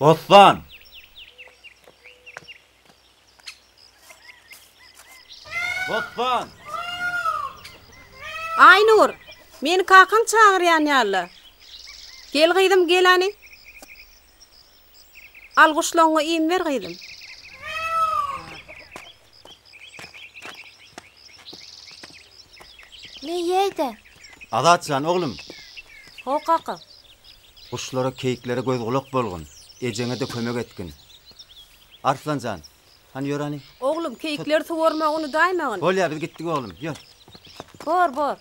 Bossan! Bossan! Aýnur, meni kakaň çagyrýan ýaly-la. Gel gyzym, gel hany. Al guşlaňňa iým ber gyzym. Meýede. Azat jan, oglum. Ho kaka. Guşlara, keýiklere göz-gulak bolgun. Ejeňe-de kömek etgin. Arslan jan, hany ýör hany. Oglum, keýikleri suwarmagy unudaýmagyn. Bolýar, biz gitdik oglum, ýör. Bor, bor.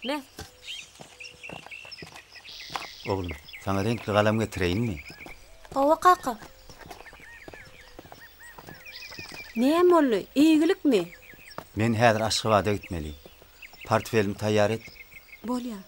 Me. Oglum, saňa reňkli galam getireýinmi? Hawa, kaka. Näme boldy? Eýgilikmi? Men häzir Aşgabada gitmeli. Portfelimi taýýar et. Bolýar.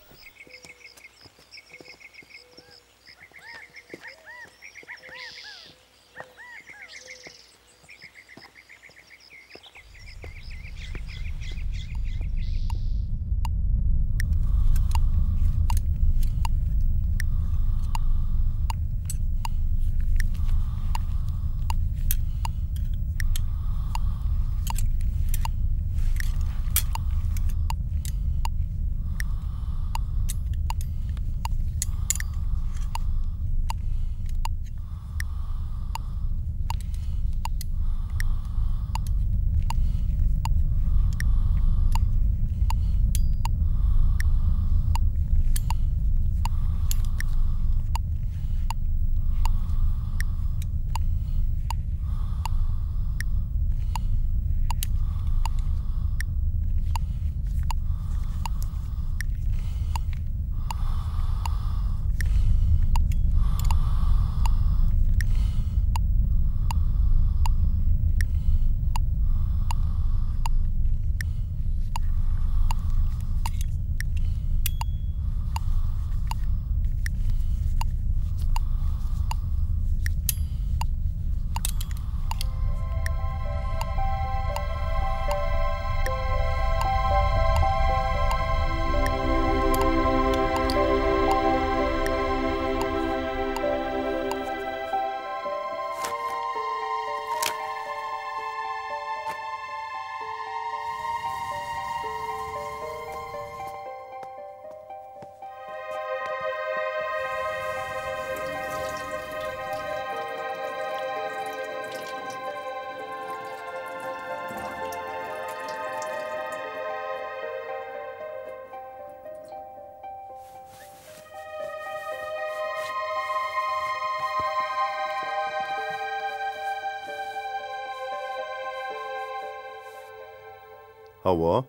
Hawa.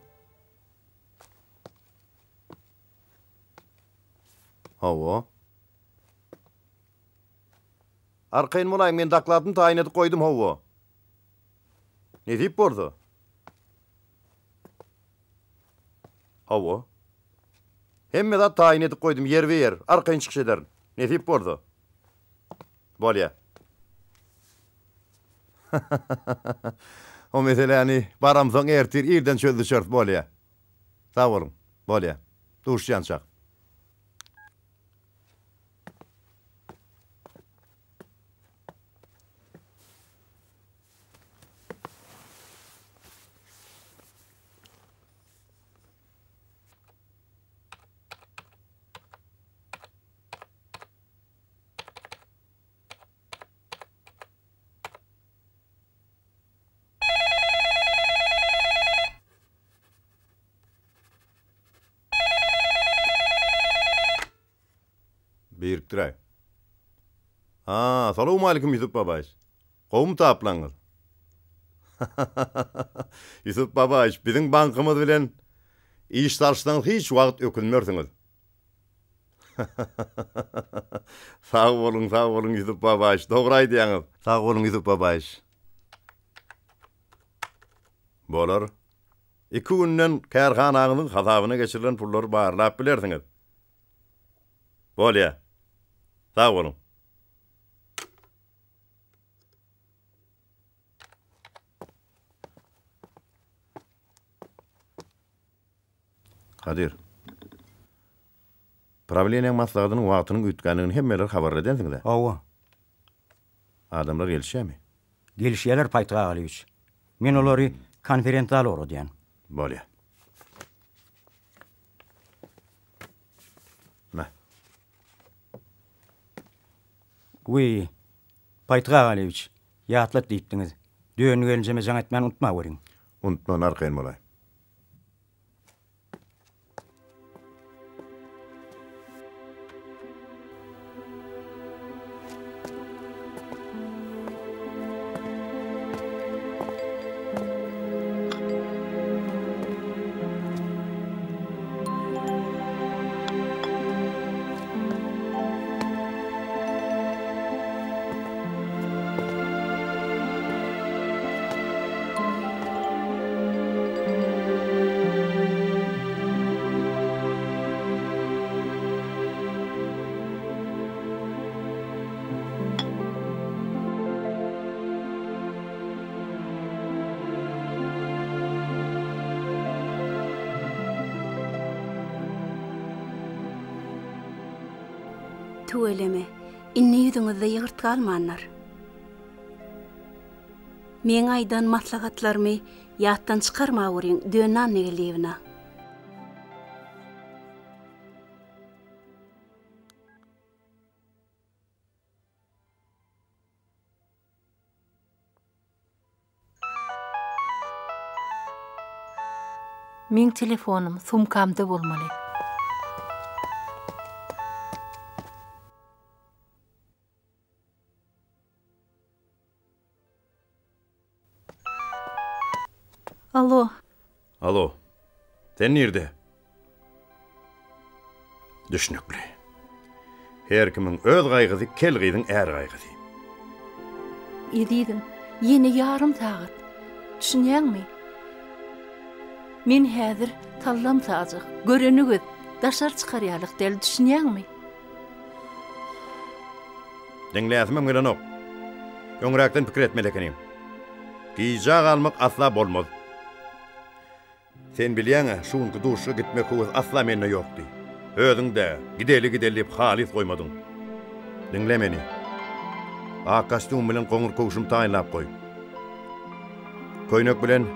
Hawa. Arkaýyn bolaýyň, men dokladyny taýyn edip goýdum, hawa. Nesip bolsa. Hawa. Hemme zat taýyn edip goýdum, ýerbe-ýer, arkaýyn çykyş ederin. Nesip bolsa. Bolýa. O meseläni baramsoň ertir irden çözdüşeris, bolýa. Sag boluň. Bolýa. Duşýançak. Birikdiräý. Ha, salowmalikim Ýusup babaýyş. Gowumy taplaňyz? Ýusup babaýyş, biziň bankymyz bilen iş salşsaňyz hiç wagt ökünmersiňiz. Sag boluň, sag boluň Ýusup babaýyş, dogry aýdýaňyz. Sag boluň Ýusup babaýyş. Bolar. Iki günden kärhanaňyzyň hasabyna geçirilen pullary barlap bilersiňiz. Bolýa. Sag boluň. Kadyr. Prawleniýaň maslahatynyň wagtynyň üýtgändigini hemmeler habarly edensiňiz-ä? Hawa. Adamlar gelişýärmi? Gelişýärler, Paýtgy Agalyýewiç. Men olary konferens-zala ugradýan. Bolýa. Mä. Wiý, Paýtgy Agalyýewiç, ýatlat diýipdiňiz. Döndi gelinjeme jaň etmäni unutmaweriň. Unutman, arkaýyn bolaý. Tüweleme, indi ýüzüňizde ýygyrt galmandyr. Meň aýdan maslahatlarymy ýatdan çykarmaweriň, Döndi Annageldiýewna. Meň telefonym sumkamda bolmaly. Alo. Alo. Sen nirde? Düşnükli. Her kimiň öz gaýgysy, kel gyzyň är gaýgysy. Ezizim, ýene ýarym sagat. Düşünýäňmi? Men häzir sallam-sajak, göreni göz, daşary çykar ýalyk däl, düşünýäňmi? Diňläsimem gelenok. Öňräkden pikir etmeli ekeniň. Gijä galmak asla bolmaz. Sen bilýäň-ä, şu günki duşuşyga gitmek höwes asla mende ýokdy. Özüň-dä, gideli-gideli diýip halys goýmadyň. Diňle meni. Ak kostýum bilen goňur köwşümi taýynlap goý. Köýnek bilen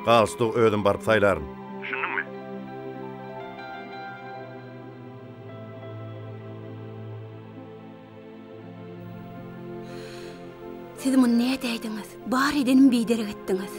galstugy özüm baryp saýlaryn. Düşündiňmi? Siz muny nädäýdiňiz? Bar edenimi biderek etdiňiz.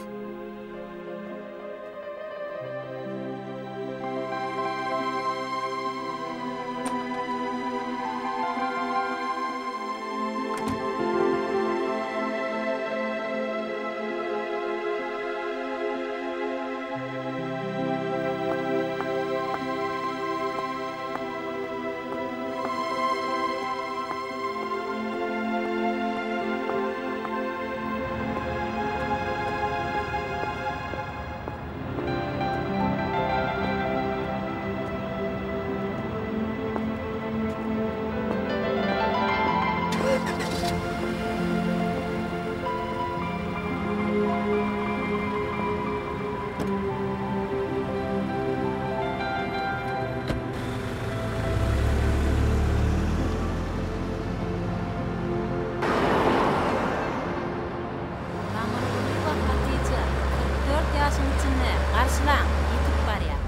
Mamargulyýewa Hatyja, 44 ýaşyň içinde, garşylaň, ýetip barýar.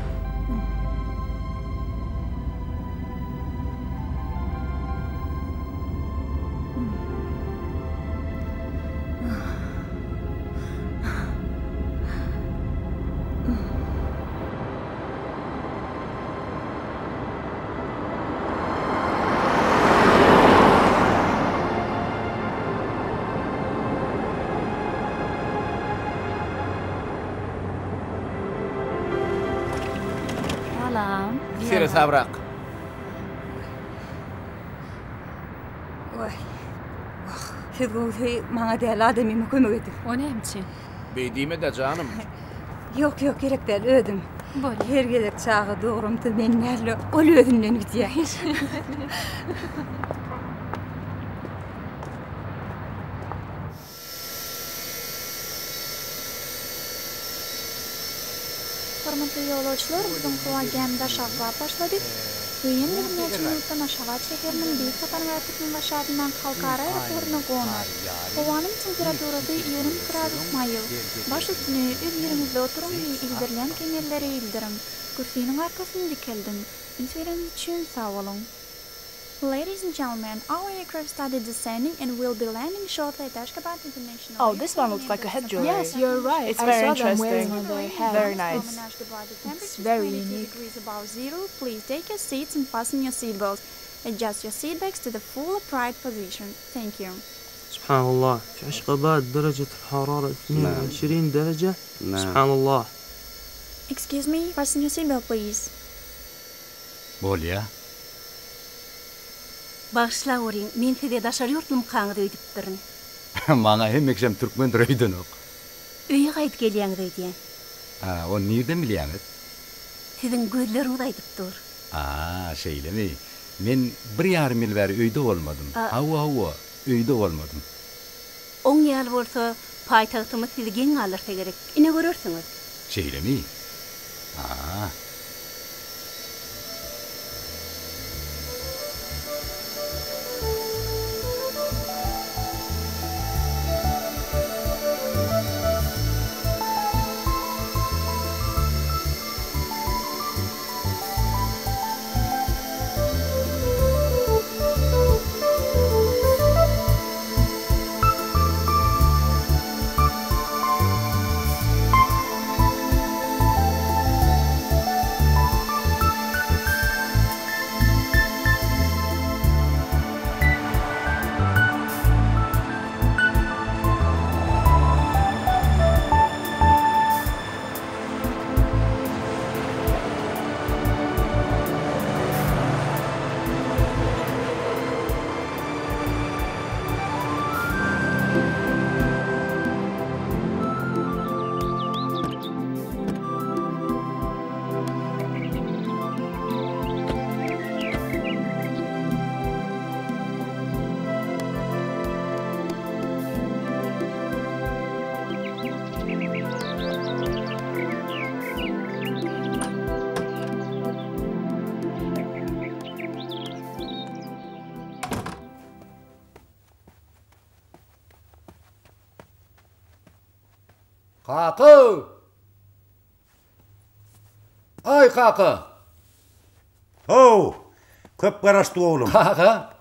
Salam. Seresabrak. Waý. Wah, siz gowusy maňa däl adamyma kömek ediň. O näme üçin? Beý diýme-dä janym. Ýok, ýok, gerek däl, özüm. Bolýar. Her gezek çaga dogramda men däl-de, ol özünden gidýär. Hormatly ýolagçylar, biziň howa gämimiz aşaklap başlady. We ýene birnäçe minutdan Aşgabat şäheriniň Beýik Saparmyrat Türkmenbaşy adyndaky halkara aeroportuna gonar. Howanyň temperaturasy 20 gradus maýyl. Baş üstüne, öz ýeriňizde oturyň we ildirilýän kemerleri ildiriň. Kürsiniň arkasyny dikeldiň. Üns bereniňiz üçin sag boluň. Ladies and gentlemen, our aircraft started descending and will be landing shortly at Ashgabat International Oh, this one looks like a head jewelry. Yes, you're right. It's I very saw them interesting. wearing on their head. Very nice. It's very unique. Degrees above zero. Please take your seats and fasten your seatbelts. Adjust your seat backs to the full upright position. Thank you. سبحان الله في عشق آباد درجة الحرارة 22 درجة سبحان الله Excuse me, fasten your seatbelt, please. Bolýa. Bagyşlaweriň, men size daşary ýurtlumykaňyz öýdüpdirin. Maňa hemmekşem türkmendir öýdenok. Öýe gaýdyp gelýäňiz öýdýän. A, ony nirden bilýäňiz? Siziň gözleriňiz aýdyp dur. A, şeýlemi? Men bir ýarym ýyl bäri öýde bolmadym. Hawa, hawa, öýde bolmadym. Oň ýaly bolsa, paýtagtymyz sizi geň galdyrsa gerek. Ine görersiňiz. Şeýlemi? A. Kaka! Aý kaka! How! Köp garaşdyk oglum. Kaka!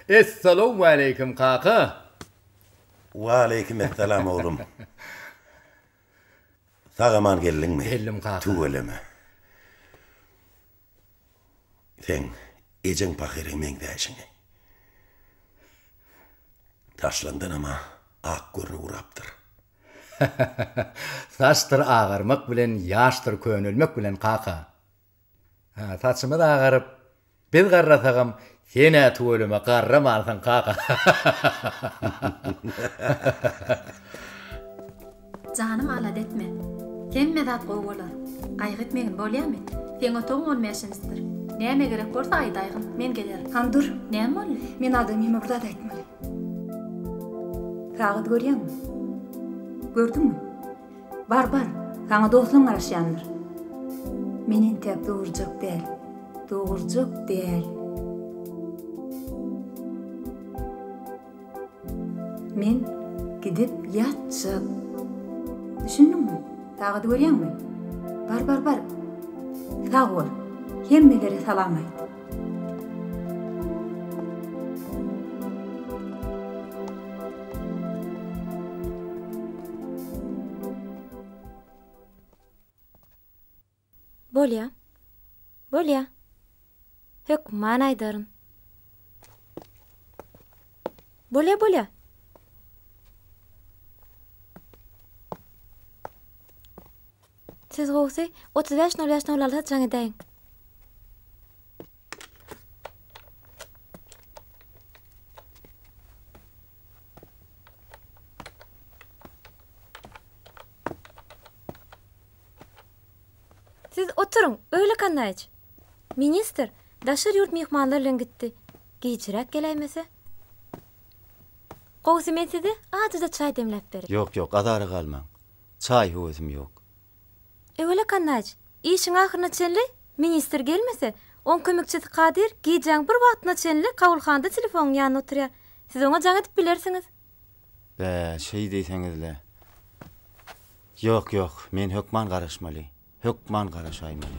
Essalawmaleýkim kaka! Waleýkim essalam oglum. Sag-aman geldiňmi? Geldim kaka. Tüweleme. Seň ejeň pahyryň meňzäýşiňi. Taşlandanam-a ak görnüp urapdyr. Saçdyr agarmak bilen, ýaşdyr könelmek bilen kaka. Ha, saçymyz agaryp, biz garrasagam, sen-ä tüweleme garramansyň kaka. Janym alada etme. Hemme zat gowy bolar. Gaýgy etmegin bolýamy? Seň otagyň on bäşinjisidir. Näme gerek bolsa aýdaýgyn, men gelerin. Hany dur. Näme boldy? Men adamyma bir zat aýtmaly. Sagady görýäňmi? Gördüňmi? Bar, bar, saňa dostuň garaşýandyr. Men entäk dogurjak däl. Dogurjak däl. Men gidip ýatjak. Düşündiňmi? Sagady görýäňmi? Bar, bar, bar. Sag bol. Hemmelere salam aýt. Bolýa. Bolýa. Hökman aýdaryn. Bolýa, bolýa. Siz gowusy 35 05 06 jaň edäýiň. Siz oturyň, Öwle Kannaýewiç. Ministr daşary ýurt myhmanlar bilen gitdi. Gijräk geläýmese. Gowusy men size ajyja çaý demläp bereýin. Ýok, ýok, azara galmaň. Çaý höwesim ýok. Öwle Kannaýewiç. Işiň ahyryna çenli ministr gelmese, oň kömekçisi Kadyr gijäň bir wagtyna çenli kabulhanada telefonyň ýanynda oturýar. Siz oňa jaň edip bilersiňiz. Bä, şeý diýseňiz-le. Ýok, ýok, men hökman garaşmaly. Hökman garaşaýmaly.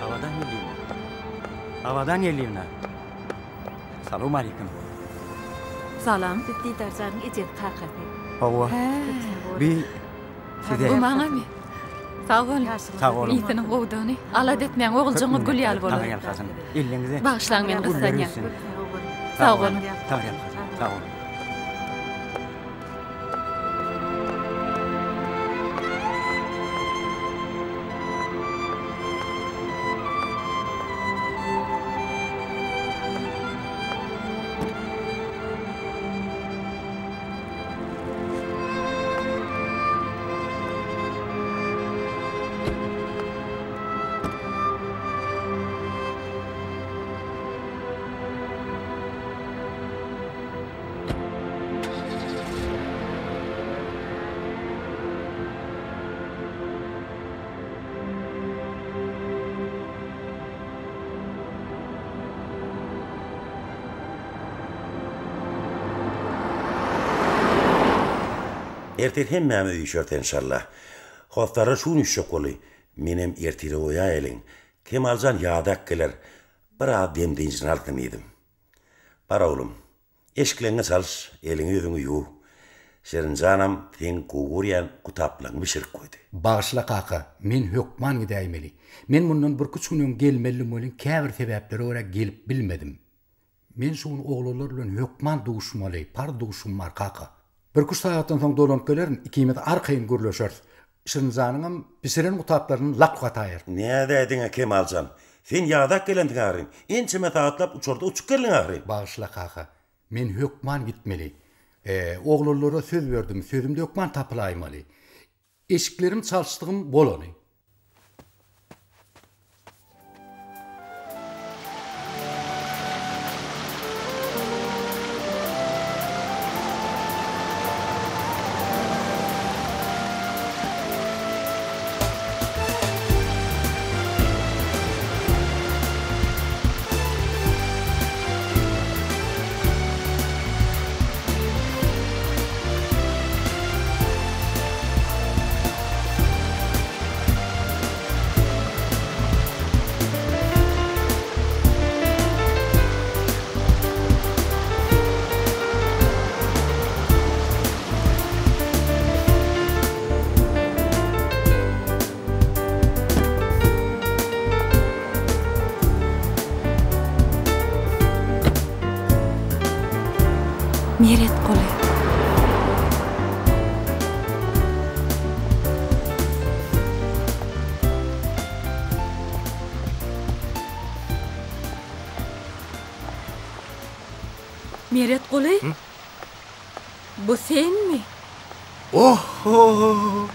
Abadan Ýelliýewna. Abadan Ýelliýewna. Salowmaleýkim. Salam. Siz Didarjanyň ejesi kakasy. Hawa. Bi size. Bu maňamy? Sag boluň. Sag boluň. Iyisiniň gowudygyny. Alada etmäň, oguljygyňyz gül ýaly bolar. Taňry ýalkasyn. Elleňize. Bagyşlaň meni Güller gyssanýan. ösün. Sag boluň. Taňry ýalkasyn. Sag boluň. Ertir hemmämiz üýşeris enşalla. Hossarlar şu gün üýşjek boldy. Menem ertire goýaýalyň. Kemaljan ýadak geler. Biraz dem-dynjyny alsyn diýdim. Bar oglum. Eşikleňňi çalyş, eliňi-ýüzüňi ýuw. Şirinjanam seň gowy görýän gutaplaňy bişirip goýdy. Bagyşla kaka, men hökman gidäýmeli. Men mundan birküç gün öň gelmelidim welin käbir sebäplere görä gelip bilmedim. Men şu gün oglanlar bilen hökman duşmaly, parz duşum bar kaka. Birküç sagatdan soň dolanyp gelerin, ikimiz arkaýyn gürleşeris. Şirinjanyňam bişiren gutaplaryny lak gataýar. Nädäýdiň-ä Kemaljan? Sen ýadak gelensiň ahyryn. Ençeme sagatlap uçarda uçup geldiň ahyryn. Bagyşla kaka, men hökman gitmeli. Oglanlara söz berdim, sözümde hökman tapylaýmaly. Eşiklerimi çalyşdygym bolany. Meretguly. Meretguly? Bu senmi? Oho!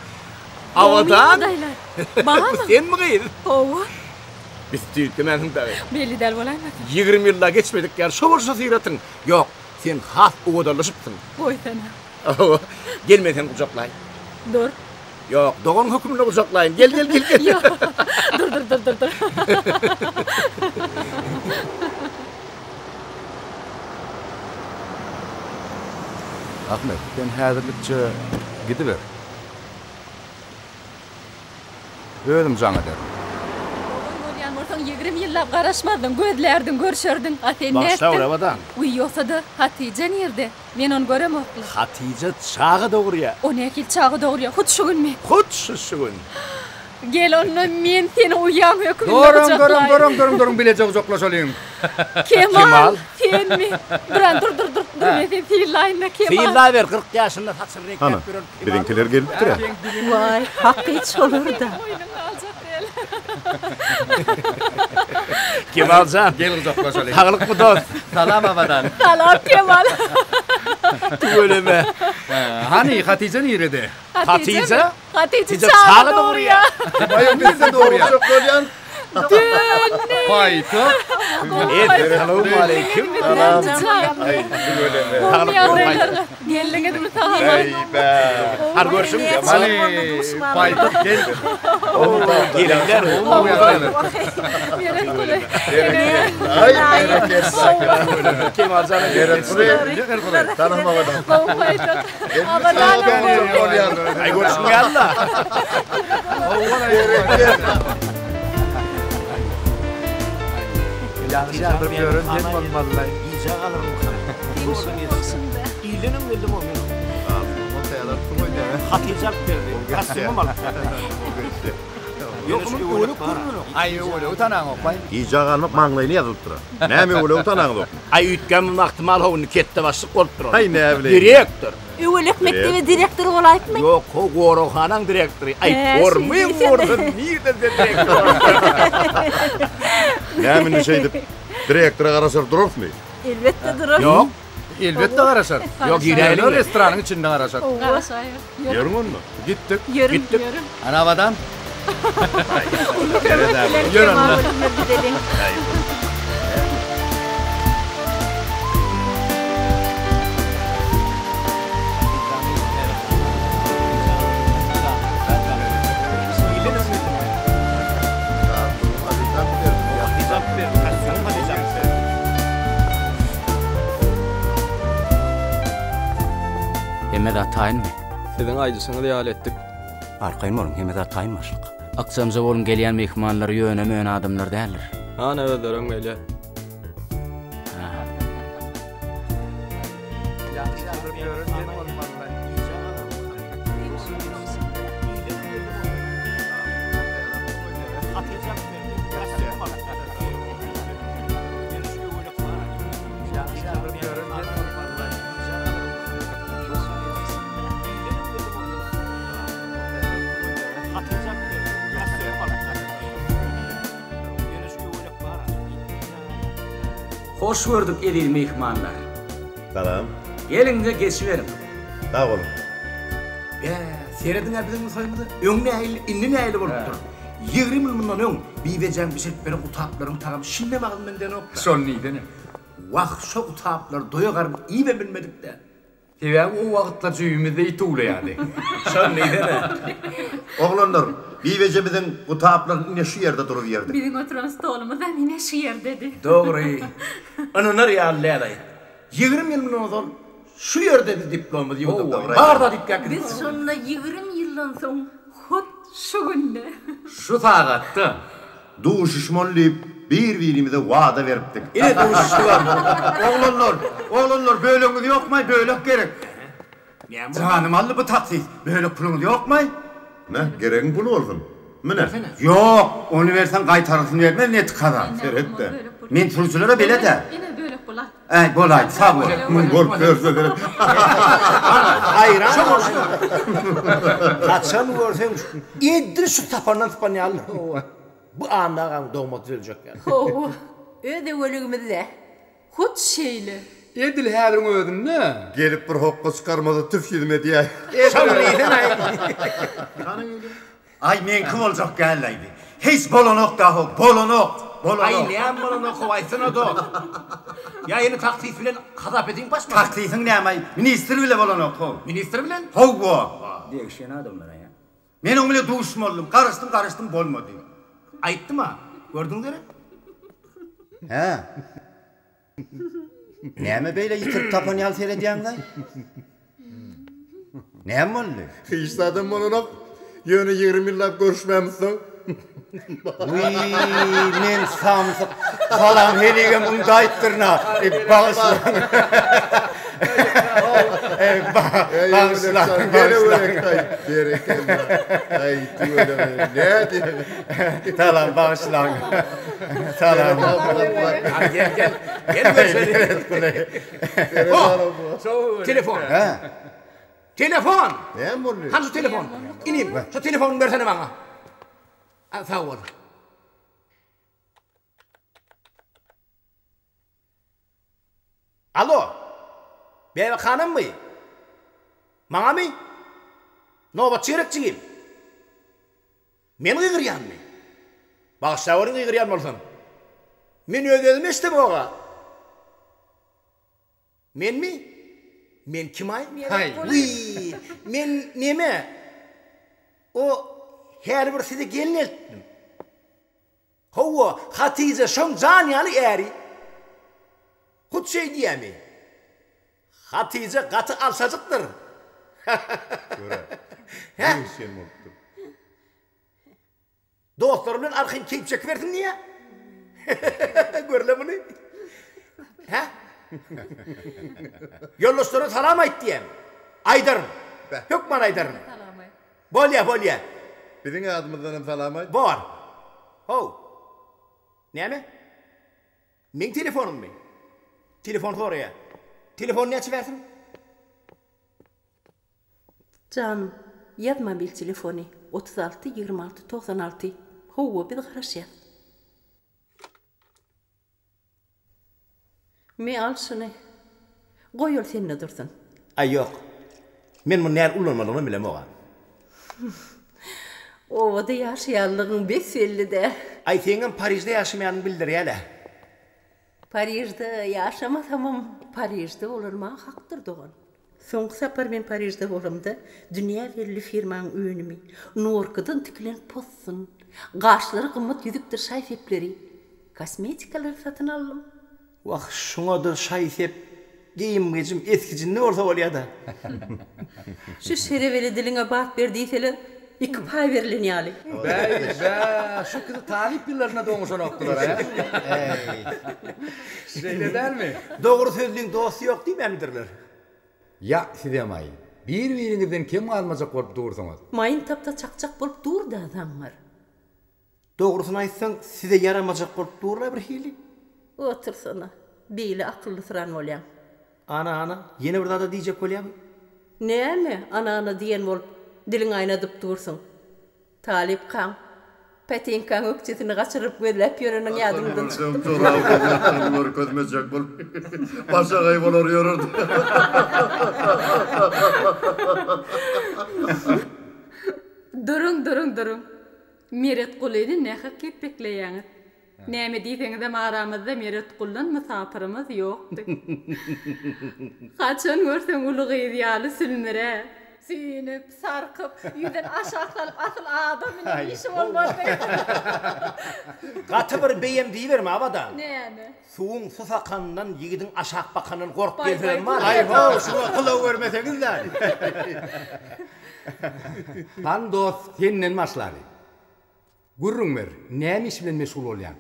Abadan! Barmy? Senmi gyz? Hawa. Biz tüýtlemänsiň dagy. Belli däl bolaýmasyn. 20 ýyl-da geçmedik ýaly şo bolşa syratyň. Ýok, sen has owadanlaşypsyň. Goýsana. Hawa, gel men seni gujaklaýyn. Dur. Ýok, dogan hökmünde gujaklaýyn. Gel, gel, gel, gel. Ýok. Dur, dur, dur, dur, dur. Ahmet, sen häzirlikçe gidiber. Özüm jaň ederin. Dogan bolýan bolsaň 20 ýyllap garaşmazdyň, gözlärdiň, görşerdiň. A sen nätdiň? Bagyşla, Abadan. Wiý, ýogsa-da, Hatyja nirde? Men ony göremokly. Hatyja çaga dogurýa. O nähili çaga dogurýa? Hut şu günmi? Hut şu şu gün. Gel onda men seni uýam hökmünde Duruň, duruň, gujaklaýyn. duruň, duruň, duruň, bileje gujaklaşalyň. Kemal, Kemal. senmi? Duran, dur, dur, dur, dur, men seni synlaýyn-da, Kemal. Synlaber, 40 ýaşynda saçyny reňkläp Hana, ýören Kemal. biziňkiler gelipdir-ä. Waý, hakyç olar-da. Boýnuňy aljak däl. Kemal jan. Gel gujaklaşalyň. Saglykmy dost? Salam Abadan. Salam Kemal. Tüweleme. Hany, Hatyja nirede? Hatyja? Hatyja çaga dogurýar. Baý, bizde dogurjak bolýan. Dönme. Paýtagt. Salowmaleýkim. Geldiňizmi sag-aman? Har görşüň. Hany, paýtagt gel. Gelinler. Aý, berekella. Kemaljan Berekella. Tanamagadam. Gowy paýtagt. Abadanam bolýar. Aý görşüň ýaly-da. Ýagşy ýadyryp ýören sen bolmalylaý. Gijä galarmykam? Ildenem geldim o men. Hatyja alyp berdi. Kostýumam alyp berdi. Ýok, munuň öwelek görnenok. Aý, öwelegi tanaňokmaý. Gijä galmak maňlaýyna ýazylypdyr. Näme öwelegi tanaňzokmy? Aý, üýtgän ahtimal how indi ketde başlyk bolupdyr ol. Aý, näbileýin. Direktor. Öwelek mekdebe direktor bolaýypmy? Ýok, how goraghanaň direktory. Aý, Hä, gormyň şeýdýsene. gorsun, nirden sen direktor bolupdyr? Näme indi şeýdip direktora garaşar durarysmy? Elbetde durarys. Ýok. Elbetde garaşar. Ýok, giräýeliň. Ýöne restoranyň içinde garaşar. Garaşaýyn. Ýörüň onda. Gitdik. Ýörüň, Gitdik. ýörüň. Ana Abadan. Uly kömek bilen Ýör Kemal onda. bilen gideliň. Hemme zat taýynmy? Siziň aýdyşyňyz ýaly etdik. Arkaýyn boluň, hemme zat taýyn başlyk. Ykjamja boluň, gelýän myhmanlar ýöne-möne adamlar däldir. Ana özlerem gelýär. Hoş gördük eziz myhmanlar. Salam. Geliň-de geçiberiň. Sag boluň. Bä, serediň-ä biziň musaýymyza, öň nähili, indi nähili bolupdyr. 20 ýyl mundan öň Bibejäň bişirip beren gutaplaryň tagamy şindem agzymdan gidenok-da. Şony diýsene. Wah, şo gutaplary doýa garyn iýibem bilmedik-dä. Sebäbi o wagtlar jübimizde it uwlaýardy. Şony diýsene. Oglanlar, Bibejemiziň gutaplaryny ine şu ýerde duruberdik. Biziň oturan stolumyzam ine şu ýerdedi. Dogry. Ynanar ýaly däl-aý. 20 ýyl mundan ozal şu ýerde biz diplomymyzy ýuwduk. Bar zat üýtgäp gidipdir. Biz şonda 20 ýyldan soň hut şu günde. Şu sagatda. Duşuşmaly diýip, bir-birimize wada beripdik. Ine duşuşdygam. Oglanlar, oglanlar bölegiňiz ýokmaý, bölek gerek. Janym aldy bu taksist. Bölek puluňyz ýokmaý? Me, geregiň pul bolsun. Mine. Ýok, ony berseň gaýtargysyny bermez neti kaza. Seret-de. Men sürüjilere belet-ä. Ine bölek pul al. Äý, bolaýdy, sag bol. Muň bolup ýörse gerek. Haýran Haçan görseň edil şu tapandan sypan ýaly. Bu Anna agaň dogma düzeljek ýaly. Hawa, öz öweligimizde. Hut şeýle. Edil häziriň özünde. Gelip bir hokga çykarmasa tüf ýüzüme diýäý. Şony diýsene-aý. Aý meňki boljak dälläýdi. Hiç bolanok daho, bolanok, bolanok. Aý näme bolanok how aýtsana dost. Ýa ýene taksis bilen hasap ediň başmadyň. Taksisiň näme-aý, ministr bile bolanok how. Ministr bilen? Howwa. Degişgen adamlar aýa. Men oň bile duşmalydym, garaşdym, garaşdym bolmady. Aýtdym-a, gördüň gerek? Hä. Näme beýle ýitirip tapan ýaly seredýäňiz-aý? Näme boldy? Hiç zadam bolanok. Ýöne 20 ýyllap görüşmämizsoň. Wiý, men samsyk. Salam heligem undaýypdyryn-a. Bagyşlaň. Bagyşlaň, bagyşlaň. Berekella. Aý, tüweleme. Nädýäň? Salam, bagyşlaň. Salam. Hadi gel gel. Gel görüşeli. Telefon. Hä? Telefon. Näme boldy? Hany şu telefon? Inim, şu telefonyňy bersene maňa. Sag bol. Alo. Bäbek hanymmy? Maňamy? Nobatçy gerek jigim. Men gygyrýanmy? Bagyşlaweriň gygyrýan bolsam. Men öz-özümi eşidemog-a. Menmi? Men kim-aý? Wiý, men neme? O, häli bir size gelin eltdim. Hawa, Hatyja şoň jan ýaly äri. Hut şeý diýýämi? Hatyja gaty alçajykdyr. Gör-ä, degişgen bolupdyr. Dostlary bilen arkaýyn keýp çekibersin diýýä. Gör-le muny. Hä? Ýoldaşlara salam aýt diýýän. Aýdaryn. Hökman aýdaryn. Bolýa, bolýa. Biziň adymyzdan hem salam aýt. Bor. How. Näme? Meň telefonymmy? Telefon soraýa. Telefony näçe bersin? Janym, ýaz mobil telefony, 36 26 96. Howwa, biz garaşýas. Me al şuny. Goý ol sende dursun. Aý ýok. Men muny nädip ulanmalygynam bilemog-a. Obada ýaşaýanlygyň bes-belli-dä. Aý seňem Parižde ýaşamaýanyňy bildirýä-le. Parižde ýaşamasamam, Parižde bolanyma hakdyr dogan. Soňky sapar men Parižde bolamda, dünýä belli firmaň önümi, norkadan tikilen possun, gaşlary gymmat ýüzükdir şaý-sepleri, kosmetikalary satyn aldym. Wah, şuňa-da şaý-sep, geýim-gejim esgijinde bolsa bolýa-da. Şu şerebeli diliňe bat ber diýseler, iki paý berlen ýaly. Bäý, bä, şu ikisi talyp ýyllarynda-da oňuşanokdylar-a? Äý. Şeýle dälmi? Dogry sözliň dosty ýok diýmänmidirler? Ýa, sizem-aý, bir-biriňizden kem galmajak bolup dursuňyz. Maýyn tapsa çakjak bolup dur-da, zaňňar. Dogrusyny aýtsaň, size ýaramajak bolup dur-la birhili. Otursana, beýle akyllysyran bolýaň. Ana, ana, ýene bir zad-a diýjek bolýamy? Näme, ana-ana diýen bolup, diliňi aýnadyp dursuň? Talypkaň, pätinkaň ökjesini gaçyryp gözläp ýöreniň ýadyňdan çykdymy? Joraby gözýatyny görkezmejek bolup, başagaý bolar ýörerdi. Duruň, duruň, duruň. Meretgulyny nähak ýepbekleýäňiz. Näme diýseňizem aramyzda Meretguldan mysapyrymyz ýokdy. Haçan görseň uly gyz ýaly sülmürä. Süýnüp, sarkyp, ýüzün aşak salyp asyl adam bilen işi bolmazdy. Gaty bir beýem diýiberme Abadan. Näme? Suwuň susakanyndan ýigidiň aşak bakanyndan gork Baý, diýen baý, sözem bar. Aý-how, şuňa gylaw bermeseňiz-dä. Hany dost, senden başlaly. Gürrüň ber, näme iş bilen meşgul bolýaň?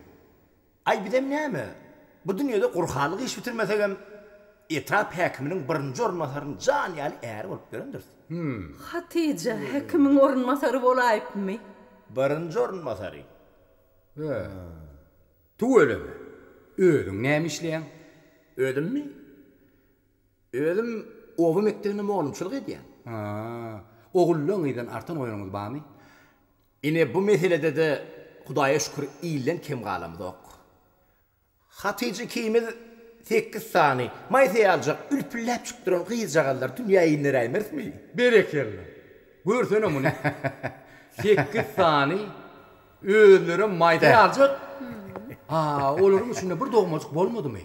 Aý bizem näme, bu dünýede gurhanlyk iş bitirmesegem, etrap häkiminiň birinji orunbasarynyň jan ýaly äri bolup ýörendiris. Hüm. Hatyja häkimiň orunbasary bolaýypmy? Birinji orunbasary. Hä. Tüweleme. Özüň näme işleýäň? Özümmi? Özüm oba mekdebinde mugallymçylyk edýän. Ha. Ogullaňyzdan artan oýnuňyz barmy? Ine bu meselede-de Hudaýa şükür ilden kem galamzok. Hatyja ikimiz sekiz sany maýsa ýalyjak ülpülläpjik duran gyzjagazlary dünýä inderäýmerismi? Berekella. Görsene muny. Sekiz sany özlerem maýsa ýalyjak. A, olaryň içinde bir dogmajyk bolmadymy?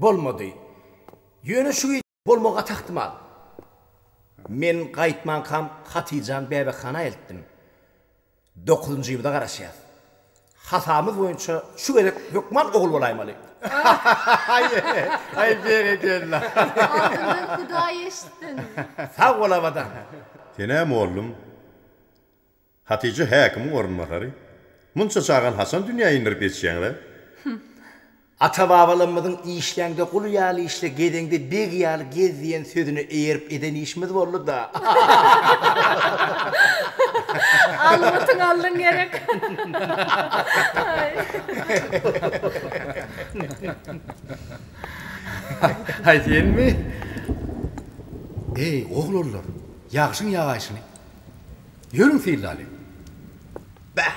Bolmady. Ýöne şu Bolmagy gaty ähtimal. Men gaýtmankam Hatyjany bäbekhana eltdim. Dokuzynjymyza garaşýas. Hasabymyz boýunça şu gezek hökman ogul bolaýmaly. Aý berekella. Agzyndan Hudaý eşitsin. Sag bol Abadan. Sen-ä mollum. Hatyja häkimiň orunbasary. Munça çagany haçan dünýä indirip ýetişýäňiz-ä? Ata-babalarymyzyň Işläňde gul ýaly işle, gezeňde beg ýaly gez diýen sözüne eýerip eden işimiz boldy-da. Almytyň aldyň gerek. Haý senmi? Eý, oglanlar, ýagşyň ýagaýşyny. Ýörüň synlalyň. Bäh!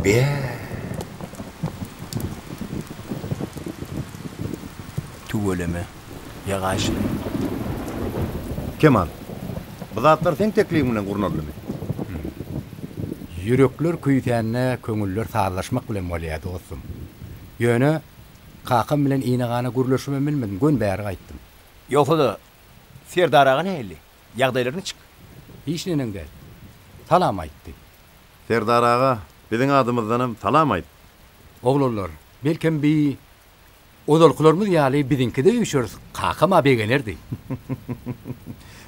Bäh! Tüweleme. Ýagaý şuny. Kemal, bu zatlar seň teklibiň bilen gurnaldymy? Ýürekler küýsände köňüller sazlaşmak bilen bolýar, dostum. Ýöne, kakam bilen ine-gana gürleşibem bilmedim, göni bäri gaýtdym. Ýogsa-da, Serdar aga nähili? Ýagdaýlary niçik? Hiç neneň däl. Salam aýtdy. Serdar aga, biziň adymyzdanam salam aýt. Oglanlar, belkem bi ozalkylarymyz ýaly biziňkide üýşeris, kakam-a begenerdi.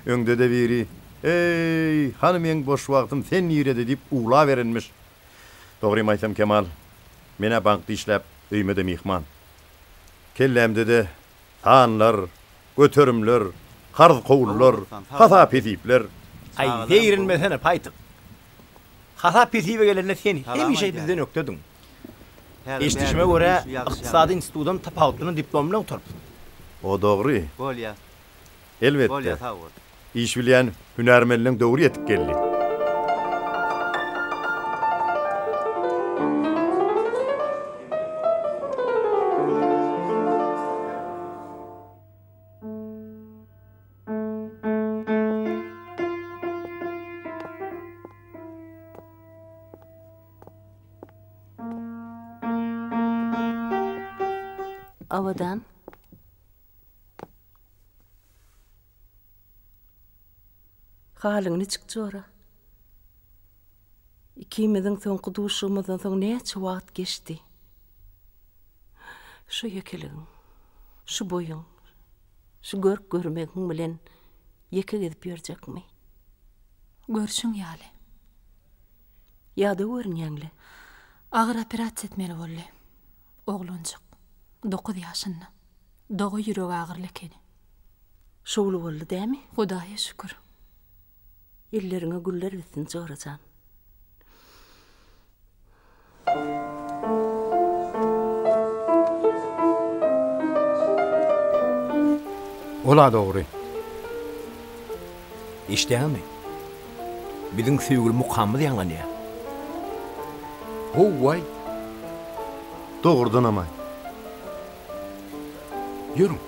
Öňde-de biri, Eý, hany meň boş wagtym, sen nirede diýip uwlaberenmiş. Dogrymy aýtsam, Kemal, men-ä bankda işläp, öýüme-de myhman. Kellämde-de sanlar, göterimler, karz-kowullar, hasap-hesipler. Aý, zeýrenmesene, paýtyk. Hasap-hesibe gelende sen hemişe bizden ökdediň. Eşidişime görä, ykdysady institudam tapawutlanan diplom bilen gutarypsyň. O dogry. Bolýa. Elbetde. Bolýa, sag bol. Iş bilýän hünärmenleň döwri ýetip geldi. Abadan. Halyň niçik jora? Ikimiziň soňky duşuşygymyzdan soň näçe wagt geçdi? Şu ýekeligiň, şu boýuň, şu görk-görmegiň bilen ýeke gezip ýörjekmi? Görşüň ýaly. Ýadaw görünýäň-le. Agyr operasiýa etmeli boldy. Oglanjyk. Dokuz ýaşynda. Doga ýüregi agyrly ekeni. Şowly boldy dämi? Hudaýa şükür. Elleriňe güller bitsin, jora jan. Ol-a dogry. Eşidýäňizmi? Biziň söýgüli mukamymyz ýaňlanýar. How-waý! Dogrudanam-aý. Ýörüň.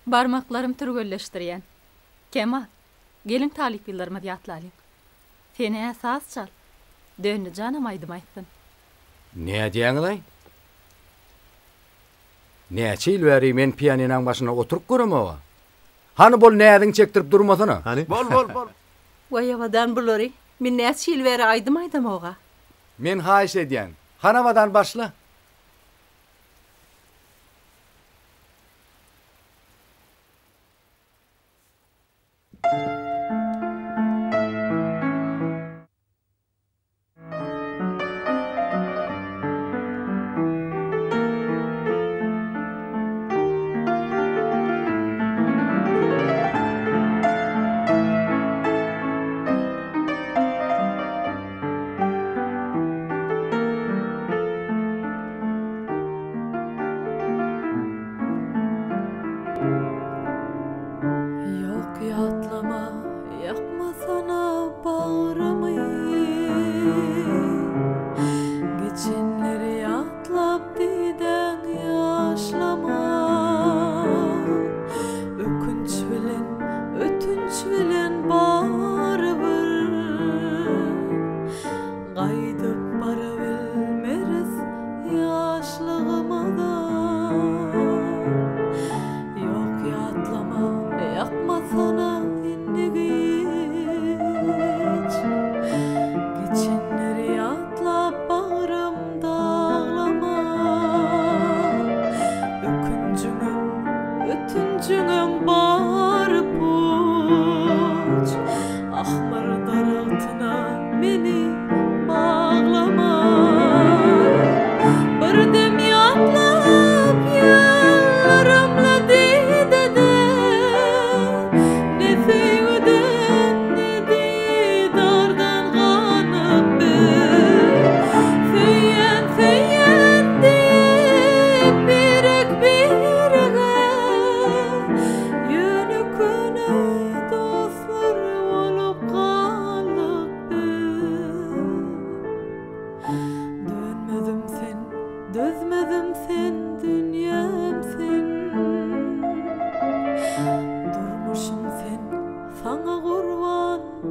Barmaklarym türgenleşdirýän. Kemal, geliň talyp ýyllarymyzy ýatlalyň. Sen-ä saz çal. Döndi janam aýdym aýtsyn. Nädýäňiz-aý? Näçe ýyl bäri men pianinaň başynda oturyp göremog-a. Hany bol näziňi çekdirip durmasana. Hany? Bol, bol, bol. Waý Abadan bulary men näçe ýyl bäri aýdym aýdamog-a. Men haýyş edýän. Hany Abadan başla. Ýok ýatlama ýakmasana bagrymy Geçenleri ýatlap didäň ýaşlama Ökünç bilen ötünç bilen barybir Gaýdyp barabilmeris ýaşlygymyza. Ýok ýatlama, ýakmasana indigi.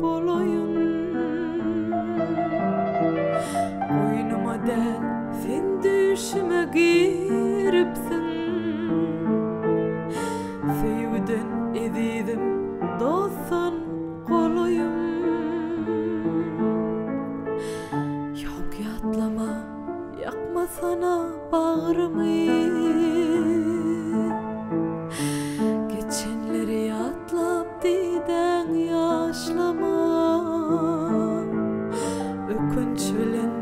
bolaýyn. Goýnuma däl, sen düýşüme giripsiň. Söýgüden ezizim, dostdan golaýym. Ýok ýatlama, ýakmasana bagrymy. Geçenleri ýatlap didäň ýaşlama. Ökünç bilen,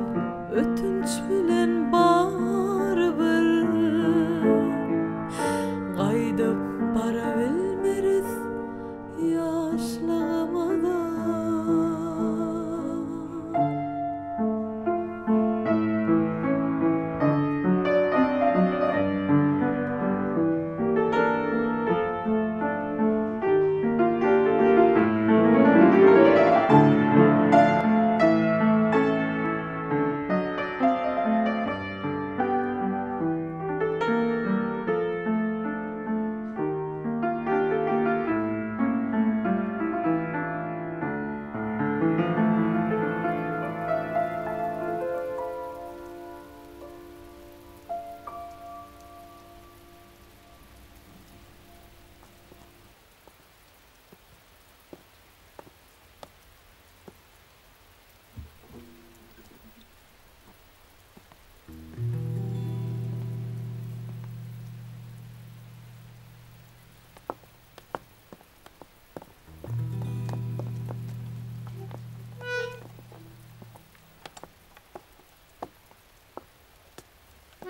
ötünç bilen barybir. Gaýdyp barabilmeris ýaşlygymyza.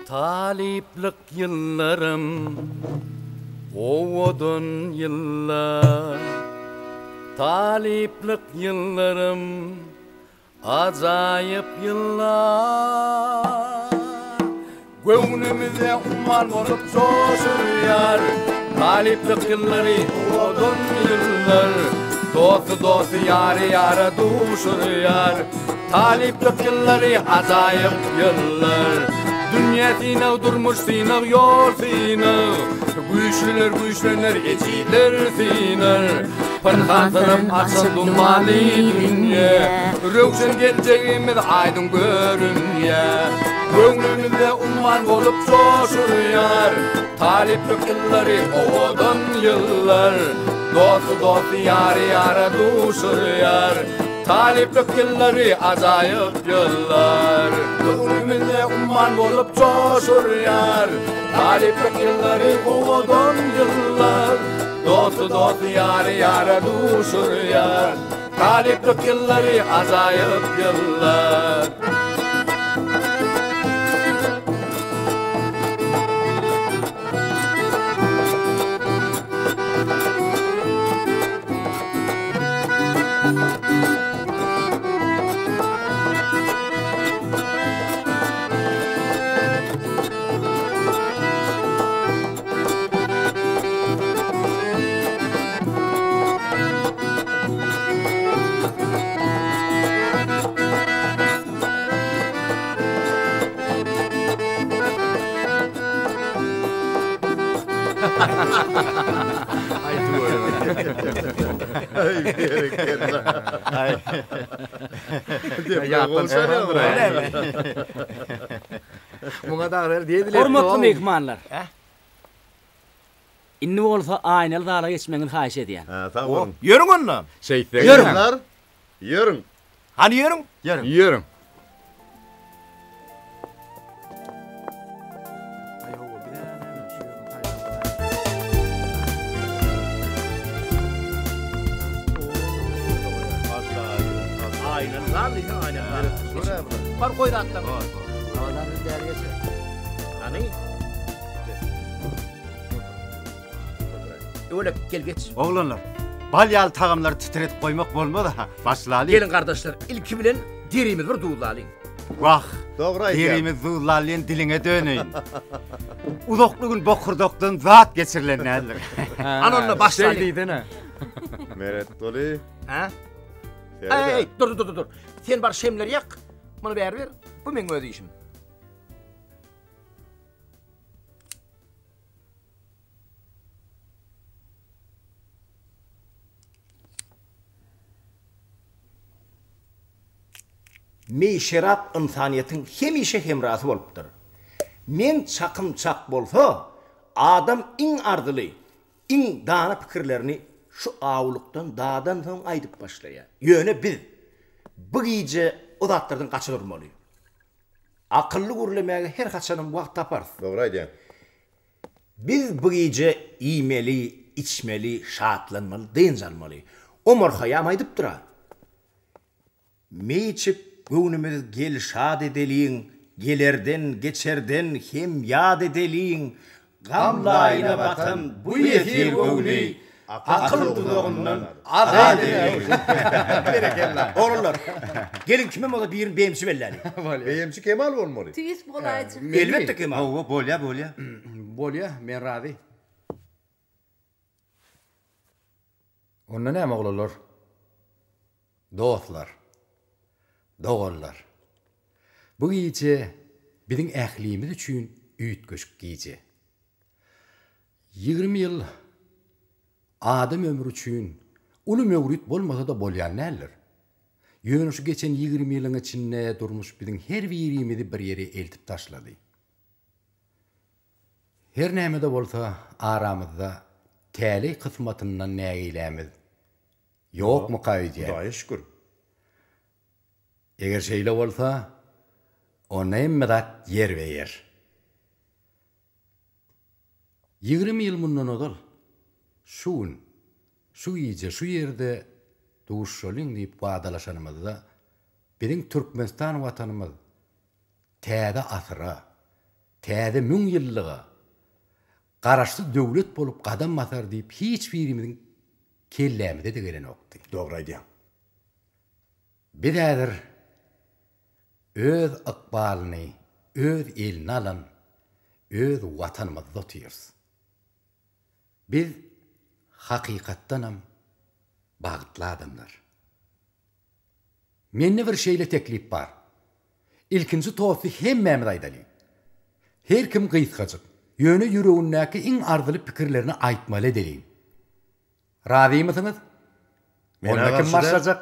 Talyplyk ýyllarym owadan ýyllar Talyplyk ýyllarym Ajaýyp ýyllar Göwnümize umman bolup joşurýar Talyplyk ýyllary owadan ýyllar Dosty dosty ýary ýara duşurýar Talyplyk ýyllary ajaýyp ýyllar Dünýä synag durmuş synag ýol synag Güýçlüler güýçlener ejizler synar Pynhan syrym açan dumanly dünýe Röwşen geljegimiz aýdyň görünýä Göwnümizde umman bolup joşurýar Talyplyk ýyllary owadan ýyllar Dosty dosty ýary ýara duşurýar Talyplyk ýyllary ajaýyp ýyllar Göwnümizde umman bolup joşurýar Talyplyk ýyllary owadan ýyllar Dosty dosty ýary ýara duşurýar Talyplyk ýyllary ajaýyp ýyllar. Hormatly myhmanlar! Indi bolsa aýnaly zala geçmegiňizi haýyş edýän. Hä, sag boluň. Ýörüň onda. Şeýtseň. Ýörüň. Ýörüň. Hany ýörüň. Ýörüň. Ýörüň. Aýnaly zal diýseň aýnaly zal. Bar goý zatlaryňy. Hany. Öwelek gel geç. Oglanlar, bal ýaly tagamlary titretip goýmak bolmaz-a. Başlalyň. Geliň gardaşlar, ilki bilen derimizi bir duzlalyň. Wah, Dogry aýdýaň. Derimizi duzlaly diýen diliňe döneýin. Uzakly gün bokurdakdan zat geçirilen däldir. Ana onda başlalyň. Şeý diýsene. Meretguly. Hä? Seret-ä. Eý, dur dur dur dur. Sen bar şemleri ýak. Muny bäri ber. Bu meň öz işim. Meý-şerap ynsanyýetiň hemişe hemrasy bolupdyr. Meň çakym çak bolsa, adam iň arzyly, iň dana pikirlerini şu awulykdan dadansoň aýdyp başlaýar. Ýöne biz bu gije o zatlardan gaça durmaly. Akylly gürlemäge her haçanam wagt taparys. Dogry aýdýaň. Biz bu gije iýmeli, içmeli, şatlanmaly, dynç almaly. Omar Haýýam aýdypdyr-a. Meý içip, göwnümiz gel şat edeliň, Gelerden, geçerden hem ýat edeliň, Gam laýyna batan bu ýesir göwni Akyl duzagyndan azat edeliň. Berekella. Oglanlar, geliň kimem bolsa birini beýemçi belläliň. Beýemçi Kemal bolmaly. Tüýs bolaýjy. Elbetde Kemal. Hawa, bolýa, bolýa. Bolýa, men razy. Onda näme oglanlar? Dostlar, doganlar! Bu gije biziň ählimiz üçin üýtgeşik gije. 20 ýyl adam ömri üçin uly möwrit bolmasa-da bolýan däldir. Ýöne şu geçen 20 ýylyň içinde durmuş biziň her birimizi bir ýere eltip taşlady. Her näme-de bolsa aramyzda täleý kysmatyndan nägilämiz ýokmuka öýdýän. Hudaýa şükür. Eger şeýle bolsa, onda hemme zat ýerbe-ýer. 20 ýyl mundan ozal şu gün, şu gije, şu ýerde duşuşalyň diýip wadalaşanymyzda, biziň Türkmenistan Watanymyz täze asyra, täze müňýyllyga Garaşsyz döwlet bolup gadam basar diýip hiç birimiziň kellämize-de gelenokdy. Dogry aýdýaň. Biz häzir öz ykbalyny öz eline alan öz Watanymyzda otyrys. Biz hakykatdanam bagtly adamlar. Mende bir şeýle teklip bar. Ilkinji tosty hemmämiz aýdalyň. Her kim gysgajyk, ýöne ýüregindäki iň arzyly pikirlerini aýtmaly edeliň. Razymysyňyz? Onda kim başlajak?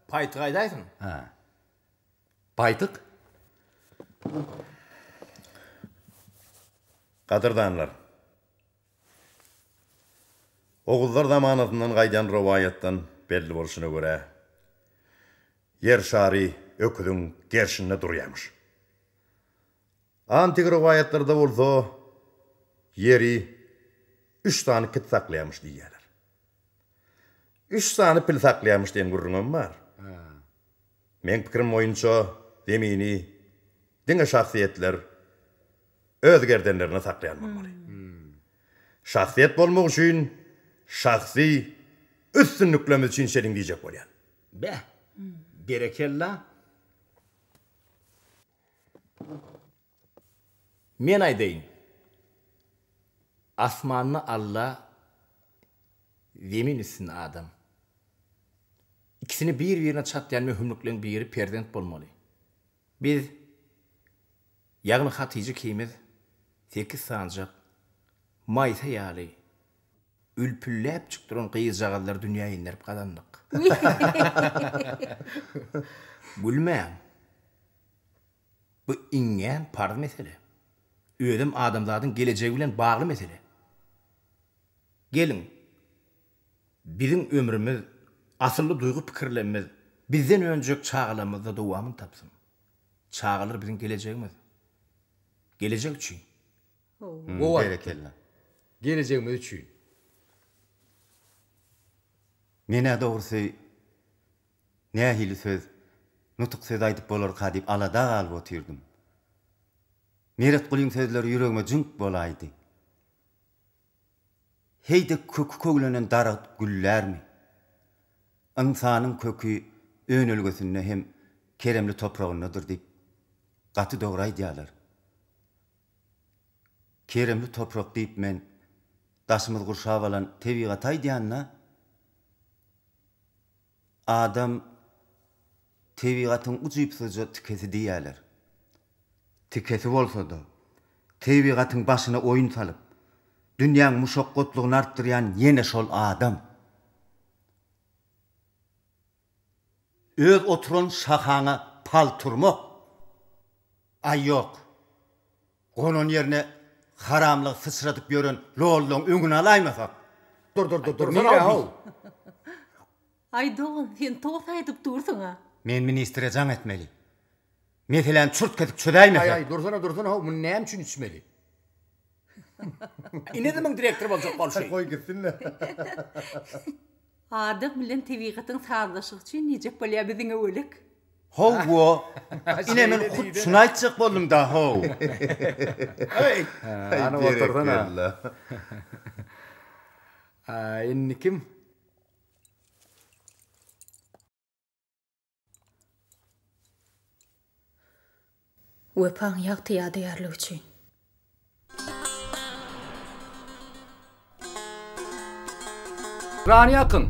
Paýtyk aýdaýsyn. Hä. Paýtyk? Gadyrdanlar! Oguzlar zamanasyndan gaýdýan rowaýatdan belli bolşuna görä, Ýer şary öküziň gerşinde durýarmyş. Antik rowaýatlarda bolsa Ýeri üç sany kit saklaýarmyş diýýärler. Üç sany pil saklaýarmyş diýen gürrüňem bar. Meň pikirim boýunça Zemini diňe şahsyýetler öz gerdenlerinde saklaýan bolmaly. Şahsyýet bolmak üçin şahsy üstünliklerimiz üçin şeýdiň diýjek bolýan. Beh, berekella. Men aýdaýyn. Asmanda Alla, zemin üstünde adam. Ikisini bir-birine çatýan möhümlikleň biri perzent bolmaly. Biz, ýagny Hatyja ikimiz sekiz sanjak maýsa ýaly ülpülläpjik duran gyzjagazlary dünýä inderip gazandyk. Gülmäň. Bu iňňän parz mesele. Özem adamzadyň gelejegi bilen bagly mesele. Geliň, biziň ömrümiz, asylly duýgy-pikirlerimiz bizden önjek çagalarymyzda dowamyny tapsyn. Çagalar biziň gelejegimiz. Gelejek üçin. Gowy aýtdyň. Gelejegimiz üçin. Men-ä dogrusy nähili söz, nutuk söz aýdyp bolarka diýip alada galyp otyrdym. Meretgulyň sözleri ýüregime jüňk bolaýdy. Heý-de köki köwlenen daragt güllärmi? Ynsanyň köki önelgesinde hem keremli topragyndadyr diýip, gaty dogry aýdýarlar. Keremli toprak diýip men daşymyzy gurşap alan tebigaty aýdýan-da. Adam tebigatyň ujypsyzja tikesi diýýärler. Tikesi bolsa-da, tebigatyň başyna oýun salyp, dünýäň muşakgatlygyny artdyrýan ýene şol adam. Öz oturan şahaňa. pal turmak. Aý ýok. Gonan ýerine haramlygy syçradyp ýören lollaň öňüni alaýmasak. Dur dur dur dur nirä how. Aý dogan sen tost aýdyp dursuň-a. Men ministre jaň etmeli. Meseläni çürt-kesik çözäýmesek. Aý aý dursana dursana how muny näme üçin içmeli. Ine-de muň direktor boljak bolşy. Goý gitsin-le. Adam bilen tebigatyň sazlaşygy üçin diýjek bolýa biziň öwelek. Hawa, ine men hut şuny aýtjak boldum-da, how. Hany otursana. Indi kim? Wepaň ýagty ýadygärligi üçin. Rany ýakyň!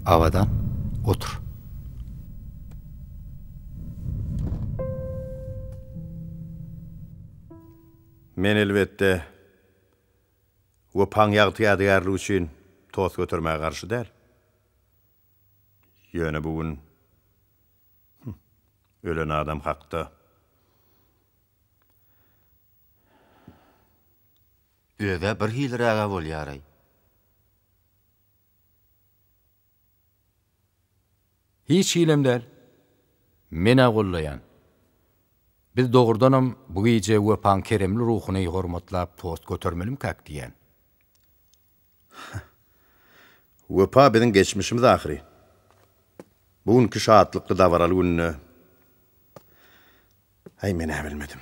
Abadan, otur. Men elbetde, Wepaň ýagty ýadygärligi üçin tost götermäge garşy däl. Ýöne bu gün ölen adam hakda. Öz-ä birhiliräg-ä bolýar-aý. Hiç hilem däl. Men-ä gollaýan. Biz dogrudanam bu gije Wepaň keremli ruhuny hormatlap tost götermelimkäk diýýän. Wepa biziň geçmişimiz ahyry. Bu günki şatlykly dabaraly günde Äý men-ä bilmedim.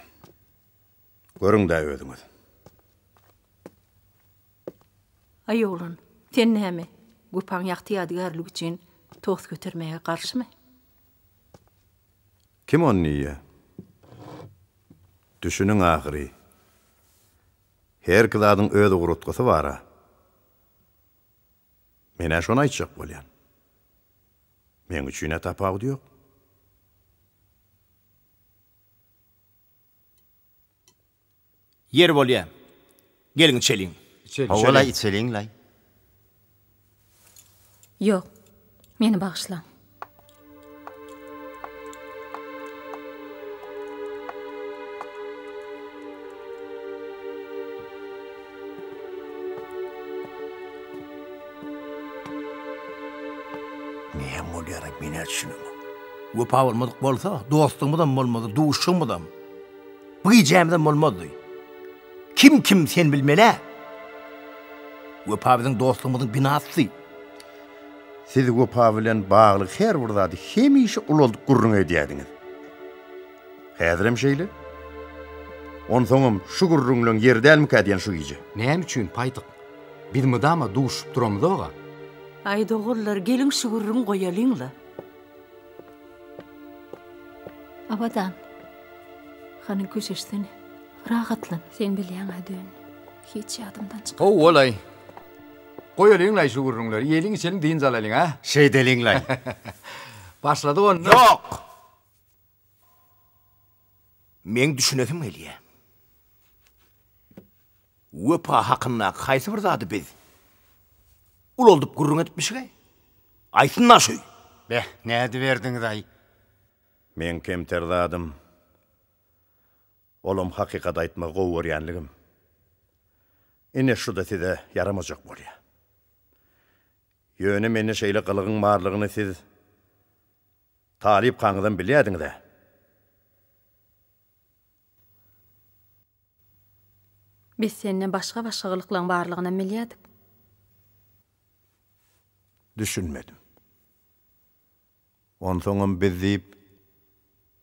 Görüň-dä özüňiz. Aý oglan, sen näme, Wepaň ýagty ýadygärligi üçin tost götermäge garşymy? Kim ony diýýä? Düşüniň ahyry. Herki zadyň öz ugrutgysy bar-a. Men-ä şony aýtjak bolýan. Meň üçin-ä tapawudy ýok. Ýeri bolýa. Geliň içeliň. Hawa-laý içeliň-laý. Ýok, meni bagyşlaň. Näme bolýar-aý, men-ä düşünemok. Wepa bolmadyk bolsa, dostlugymyzam bolmazdy, duşuşygymyzam. Bu gijämizem bolmazdy. Kim kim sen bilmel-ä. Wepa biziň dostlugymyzyň binasy. Siz Wepa bilen bagly her bir zady hemişe ulaldyp gürrüň edýärdiňiz. Häzirem şeýle. Onsoňam şu gürrüňleň ýeri dälmikä diýen şu gije. Näme üçin, Paýtyk? Biz mydama duşup duramyzog-a. Aý doganlar, geliň şu gürrüňi goýalyň-la. Abadan. Hany köşeşsene. Rahatlan. Sen bilýäň-ä dön. Hiç ýadymdan çykar. Hawa-laý. Goýalyň-laý şu gürrüňleri. Iýeliň, içeliň, dynç alalyň, a? Şeýdeliň-laý. Başladyk onda. Ýok! Meň düşünesim gelýär. Wepa hakyndaky haýsy bir zady biz ulaldyp gürrüň edipmişik-aý? Aýtsyn-da şu! Beh, nädiberdiňiz-aý? Meň kemter zadym, olam hakykat aýtmagy gowy görýänligim. Ine şu-da size ýaramajak bolýar. Ýöne mende şeýle gylygyň barlygyny siz talypkaňyzam bilýärdiňiz-ä. Biz sende başga-başga gylyklaň barlygynam bilýärdik. Düşünmedim. Onsoňam biz diýip,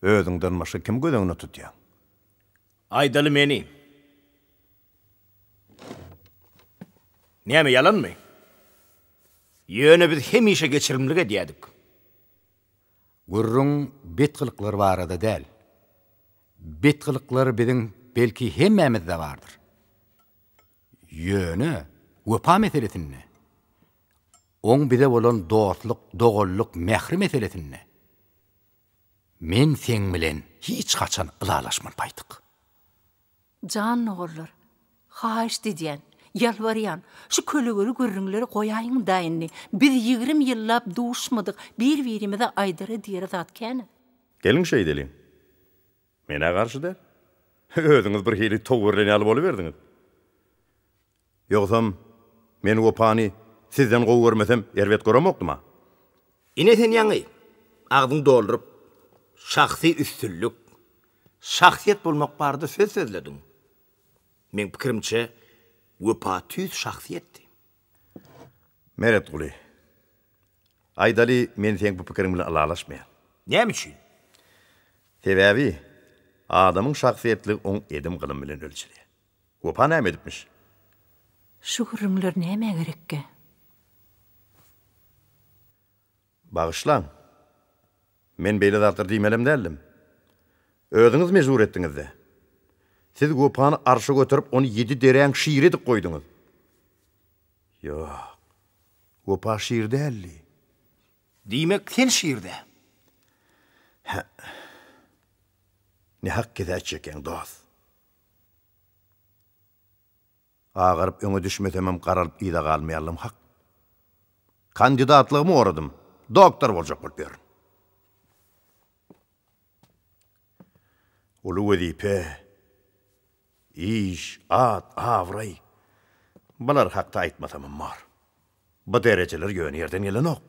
özüňden başga kimi göz öňüne tutýaň? Aýdaly meni. Näme, ýalanmy? Ýöne biz hemişe geçirimlilik edýärdik. Gürrüň bet gylyklar barada däl. Bet gylyklar biziň belki hemmämizde bardyr. Ýöne wepa meselesinde, oň bize bolan dostluk, doganlyk mähri meselesinde men seň bilen hiç haçan ylalaşman Paýtyk. Jan doganlar, haýyşt edýän, ýalbarýan, şu kölegeli gürrüňleri goýaýyň-da indi. Biz 20 ýyllap duşmadyk, bir-birimize aýdara-diýere zat kän-ä. Geliň şeýdeliň. Men-ä garşy däl. Özüňiz bir hili tow berlen ýaly boluberdiňiz. Ýogsam, men Wepany sizden gowy görmesem, erbet göremokdym-a. Ine sen ýaňy, agzyň dolduryp, şahsy üstünlik, şahsyýet bolmak barada söz sözlediň. Meň pikirimçe, Wepa tüýs şahsyýetdi. Meretguly, aýdaly, men seň bu pikiriň bilen ylalaşmaýan. Näme üçin? Sebäbi, adamyň şahsyýetligi oň edim-gylymy bilen ölçelýär. Wepa näme edipmiş? Şu gürrüňler nämä gerekkä? Bagyşlaň. Men beýle zatlar diýmelem däldim. Özüňiz mejbur etdiňiz-dä. Siz Wepany arşa göterip, ony ýedi deräň şiri edip goýduňyz. Ýok. Wepa şir däldi. Diýmek, sen şir-dä. Hä. Nähak gezä çekýäň, dost. Agaryp öňe düşmesemem garalyp yza galmaýanlygym hak. Kandidatlygymy goradym. Doktor boljak bolup ýörün. Uly wezipe, iş, at, abraý. Bular hakda aýtmasamam bor. Bu derejeler ýöne ýerden gelenok.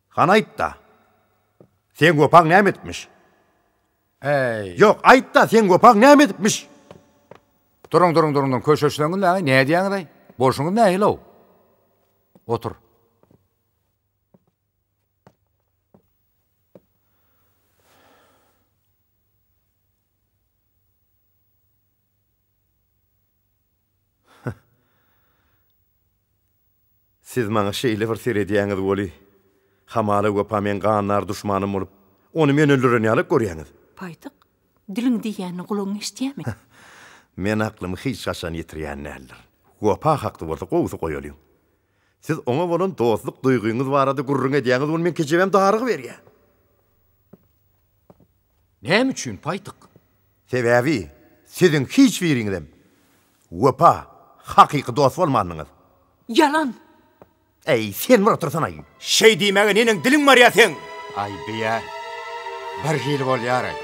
Hany aýt-da. Seň wepaň näme edipmiş? Äý. Ýok, aýt-da, seň wepaň näme edipmiş? Duruň, duruň, duruň, duruň, köşeşseňiz näme, nädýäňiz-aý? Bolşuňyz nähili-ow? Otur. Siz maňa şeýle bir seredýäňiz weli, hamala Wepa meň gandar duşmanym bolup, ony men öldüren ýalak görýäňiz. Paýtyk, diliň diýýänini gulagyň eşidýämi? Men aklymy hiç haçan ýitirýän däldirin. Wepa hakda bolsa gowusy goýalyň. Siz oňa bolan dostluk duýgyňyz barada gürrüň edýäňiz weli meň kejebäm darygyberýär. Näme üçin, Paýtyk? Sebäbi siziň hiç biriňizem Wepa hakyky dost bolmandyňyz. Ýalan! Äý, sen bir otursana-aý. Şeý diýmäge neneň diliň barýa seň? Aý, beýä birhili bolýar-aý.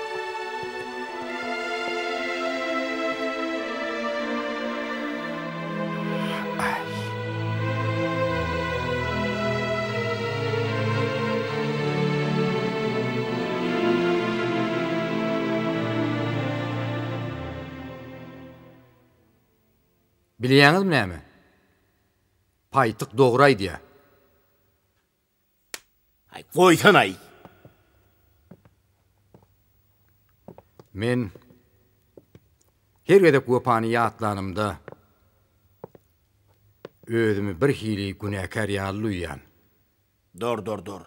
Bilýäňizmi näme? Paýtyk dogry aýdýar. Aý, goýsana-aý! Men her gezek Wepany ýatlanymda, özümi birhili günäkär ýaly duýýan. Dur, dur, dur.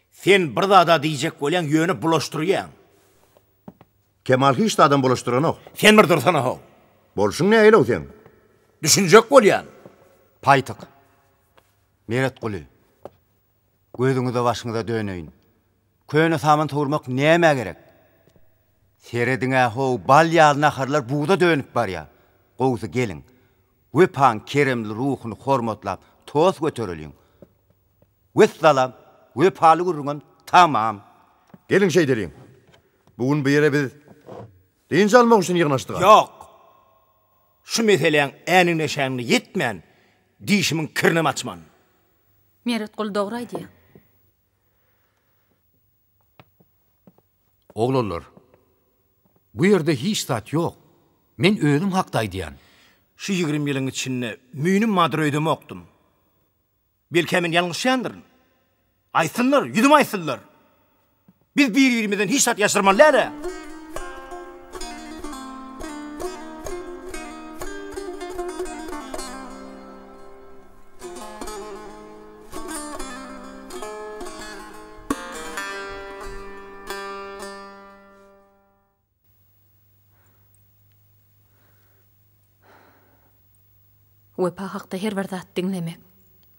Sen bir zad-a diýjek bolýaň, ýöne bulaşdyrýaň. Kemal hiç zadam bulaşdyranok. Sen bir dursana-how. Bolşuň nähili-ow seň? Düşünjek bolýan. Paýtyk. Meretguly. Gözüňize-başyňyza döneýin. Köne saman sowurmak nämä gerek? Serediň-ä-how, bal ýaly naharlar buza dönüp barýar. Gowusy geliň, Wepaň keremli ruhuny hormatlap tost götereliň. Wessalam, wepaly gürrüňem tamam. Geliň şeýdeliň. Bu gün bu ýere biz dynç almak üçin ýygnaşdyk-a. Ýok. Şu meseläň änigine-şänigine ýetmän, dişimiň kirinem açman. Meretguly dogry aýdýar. Oglanlar, bu ýerde hiç zat ýok. Men özüm hakda aýdýan. Şu 20 ýylyň içinde müýnüm bardyr öýdemokdym. Belkä men ýalňyşýandyryn. Aýtsynlar, ýüzüme aýtsynlar. Biz bir-birimizden hiç zat ýaşyrmaly däl-ä. Wepa hakda her bir zat diňlemek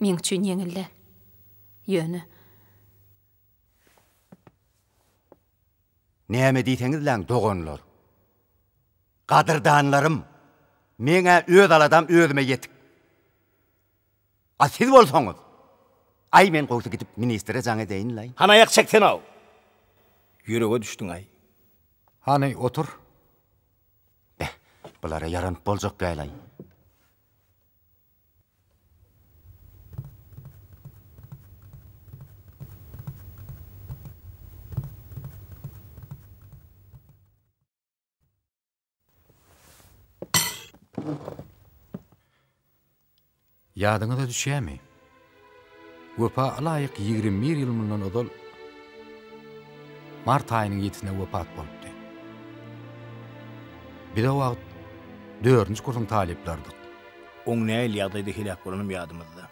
meň üçin ýeňil däl. Ýöne. Näme diýseňizläň, doganlar? Gadyrdanlarym! Meň-ä öz aladam özüme ýetik. A siz bolsaňyz? Aý, men gowsy gidip ministre jaň edeýin-laý. Hany aýak çeksene-ow! Ýürege düşdüň-aý. Hany, otur. Beh, bulara ýaranyp boljak däl-aý. Ýadyňyza düşýärmi? Wepa ylaýyk 21 ýyl mundan ozal mart aýynyň ýedisinde wepat bolupdy. Biz o wagt dördünji kursuň talyplarydyk. Oň nähili ýagdaýda heläk bolanam ýadymyzda.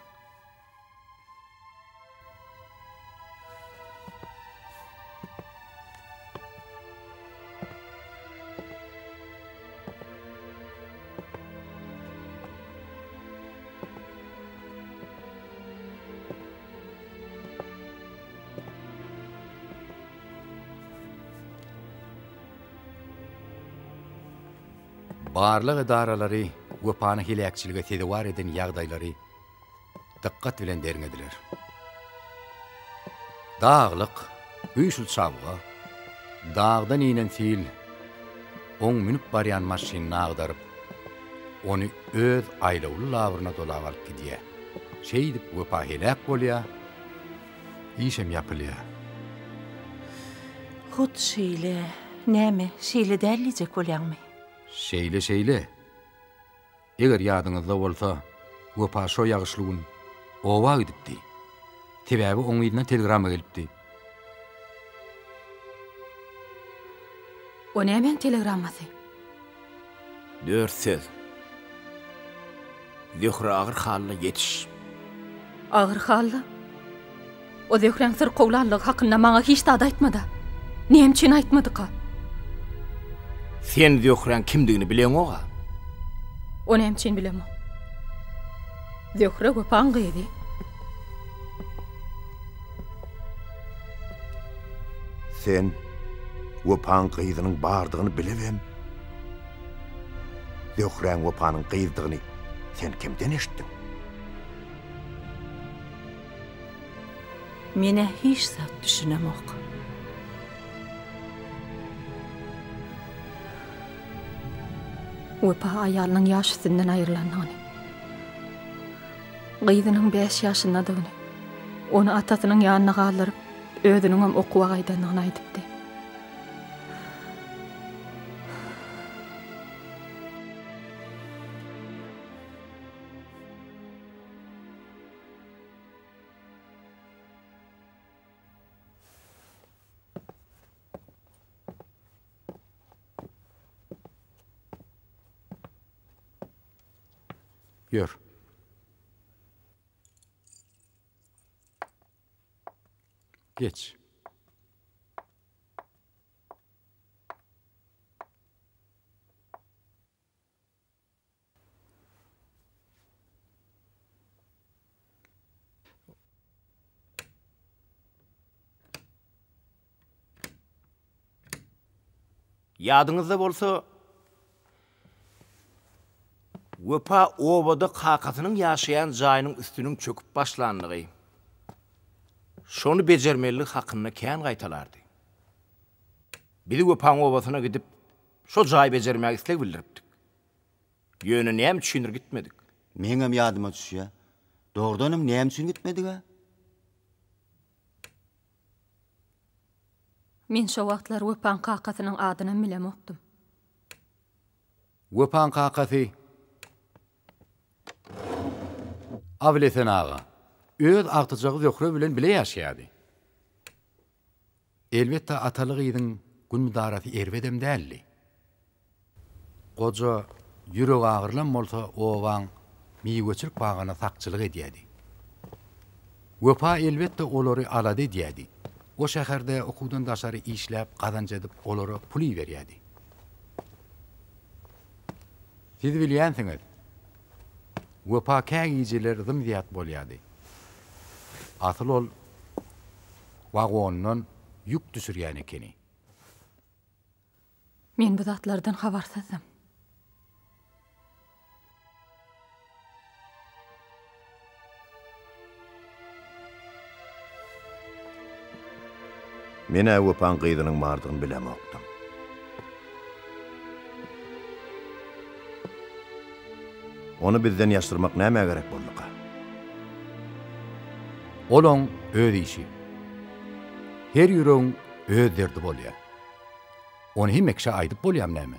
Barlag edaralary Wepany heläkçilige sezewar eden ýagdaýlary dykgat bilen derňediler. Daglyk, güýçli çabga, dagdan inen sil oň münüp barýan maşynyny agdaryp, ony öz aýlawly labryna dolap alyp gidýär. Şeýdip Wepa heläk bolýar, işem ýapylýar. Hut şeýle. Näme, şeýle däl diýjek bolýaňmy? Şeýle, şeýle. Eger ýadyňyzda bolsa, Wepa şo ýagyşly gün oba gidipdi. Sebäbi oň yzyndan telegramma gelipdi. O nämäň telegrammasy? Dört söz. Zöhre agyr halda ýetiş. Agyr halda? O Zöhräň syrkawlanlygy hakynda maňa hiç zat aýtmad-a. Näme üçin aýtmadyka? Sen Zöhräň kimdigini bileňog-a? O näme üçin bilemok? Zöhre Wepaň gyzy. Sen Wepaň gyzynyň bardygyny bilibem, Zöhräň Wepanyň gyzdygyny sen kimden eşitdiň? Menä hiç zat düşünemok. Wepa aýalynyň ýaş üstünden aýrylandygyny, gyzynyň bäş ýaşyndadygyny, ony atasynyň ýanyna galdyryp, özüniňem okuwa gaýdandygyny aýdypdy. Ýör. Geç. Ýadyňyzda bolsa, Wepa obada kakasynyň ýaşaýan jaýynyň üstüniň çöküp başlandygy, şony bejermelidigi hakynda kän gaýtalardy. Biz Wepaň obasyna gidip, şo jaýy bejermäge isleg bildiripdik. Ýöne näme üçindir gitmedik. Meňem ýadyma düşýär. Dogrudanam näme üçin gitmedig-ä? Men şo wagtlar Wepaň kakasynyň adynam bilemokdym. Wepaň kakasy Abylesen aga öz agtyjagy Zöhre bilen bile ýaşaýardy. Elbetde ataly-gyzyň gün-müdarasy erbedem däldi. Goja ýüregagyrylam bolsa obaň miweçilik bagyna sakçylyk edýärdi. Wepa elbetde olary alada edýärdi. O şäherde okuwdan daşary işläp gazanç edip olara pul iberýärdi. Siz bilýänsiňiz. Wepa kä gijeler zym-zyýat bolýardy. Asyl ol wagondan ýük düşürýän ekeni. Men bu zatlardan habarsyzdym. Men-ä Wepaň gyzynyň bardygyny bilemokdym. Ony bizden ýaşyrmak nämä gerek bolduka? Ol oň öz işi. Her ýüregiň öz derdi bolýar. Ony hemme kişä aýdyp bolýamy näme?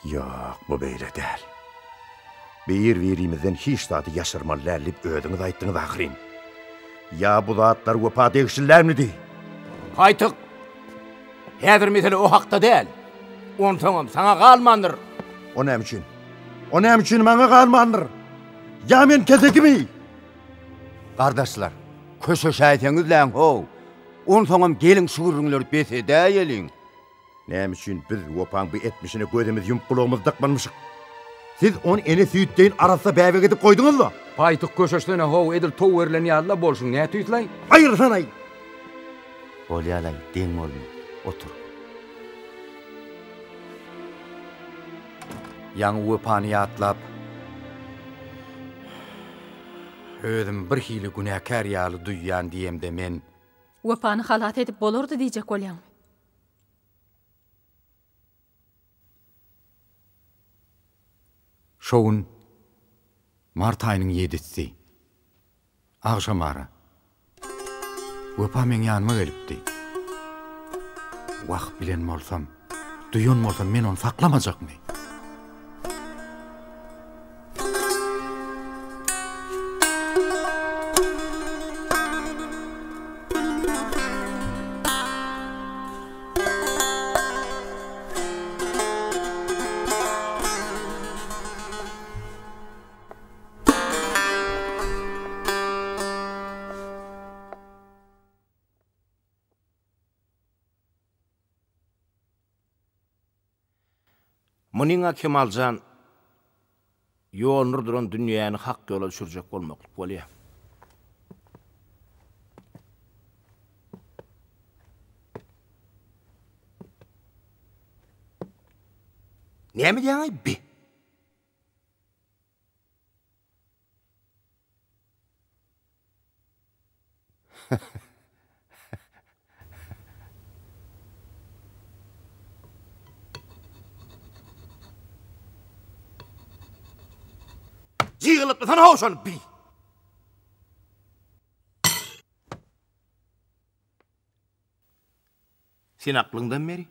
Ýok, bu beýle däl. Bir-birimizden hiç zady ýaşyrmaly däl diýip özüňiz aýtdyňyz ahyryn. Ýa bu zatlar Wepa degişli dälmidi? Paýtyk! Häzir mesele o hakda däl. Onsoňam saňa galmandyr. O näme üçin? O näme üçin maňa galmandyr? Ýa men kesekimi? Gardaşlar, köşeşäýseňizläň how! Onsoňam geliň şu gürrüňleri bes edäýeliň. Näme üçin biz Wepaň bu etmişine gözümiz ýumup gulagymyz dykmanmyşyk? Siz ony ene süýt deýin arassa bäbek edip goýduňyz-la! Paýtyk köşeşsene how, edil tow berlen ýaly-la bolşuň nätüýsläý? Aýyrsanaý! Bolýa-laý, deň bolma. Otur. Ýaňy Wepany ýatlap, özüm birhili günäkär ýaly duýýan diýemde men. Wepany halas edip bolardy diýjek bolýaňmy? Şo gün mart aýynyň ýedisi. Agşamara. Wepa meň ýanyma gelipdi. Wah, bilen bolsam, duýan bolsam men ony saklamajakmy? Munyň-a Kemaljan ýolunur duran dünýäni hak ýola düşürjek bolmaklyk bolýa. Näme diýýäň-aý, bi? Jygylytmasana-how şony, bi! Sen aklyňdan beri.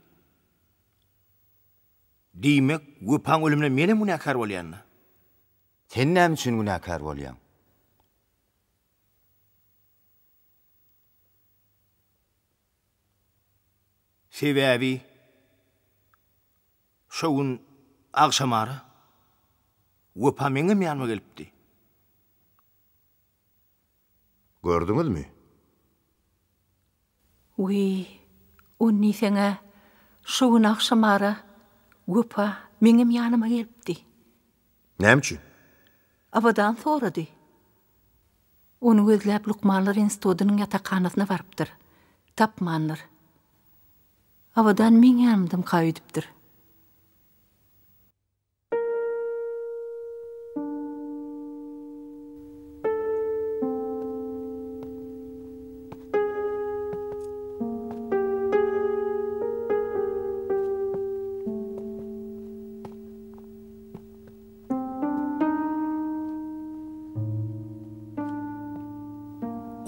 Diýmek, Wepaň ölümine menem günäkär bolýan-da? Sen näme üçin günäkär bolýaň? Sebäbi şo gün agşamara Wepa meňem ýanyma gelipdi. Gördüňizmi? Wiý, ony diýseň-ä, şo gün agşamara Wepa meňem ýanyma gelipdi. Näme üçin? Abadan sorady. Ony gözläp lukmanlar institutynyň ýatakhanasyna barypdyr. Tapmandyr. Abadan meň ýanymdamka öýdüpdir.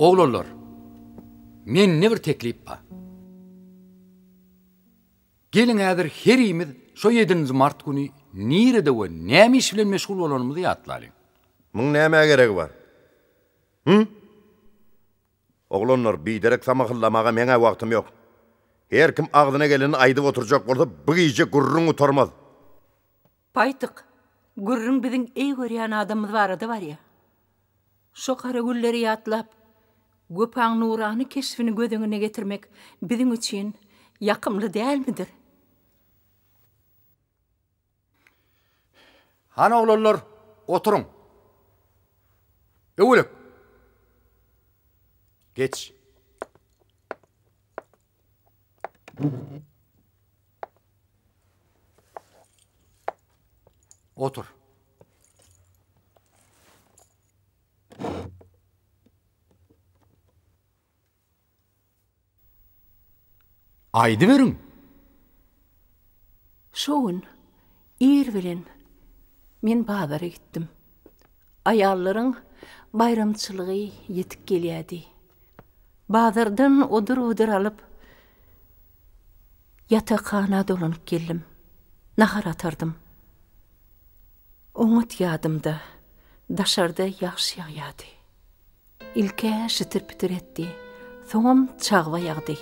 Oglanlar, mende bir teklip bar. Geliň häzir herimiz şo ýedinji mart güni nirede we näme iş bilen meşgul bolanymyzy ýatlalyň. Muň nämä geregi bar? Hü? Oglanlar, biderek samahyllamaga meň-ä wagtym ýok. Her kim agzyna gelenini aýdyp oturjak bolsa, bu gije gürrüň gutarmaz. Paýtyk, gürrüň biziň eý görýän adamymyz barada barýa. Şo gara gülleri ýatlap, Wepaň nurana keşbini göz öňüne getirmek biziň üçin ýakymly dälmidir? Hany oglanlar, oturyň. Öwelek! Geç. Otur. Aýdyberiň! Şo gün ir bilen men bazara gitdim. Aýallaryň baýramçylygy ýetip gelýärdi. Bazardan odur-budur alyp, ýatakhana dolanyp geldim. Nahar atardym. Oňat ýadymda, daşarda ýagyş ýagýardy. Ilk-ä şitir-pitir etdi, soňam çagba ýagdy.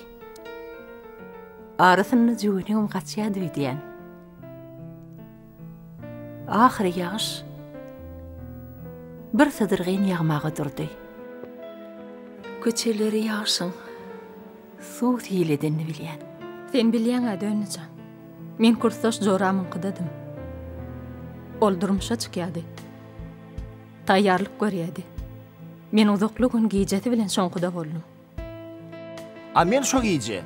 Arasynda jüwenegem gaçýardy öýdýän. Ahyry ýagyş bir sydyrgyn ýagmaga durdy. Köçeleri ýagşyň suw sil edenini bilýän. Sen bilýäň-ä Dönni jan. Men kursdaş joramyňkydadym. Ol durmuşa çykýardy. Taýýarlyk görýärdi. Men uzakly gün gijesi bilen şoňkuda boldum. A men şo gije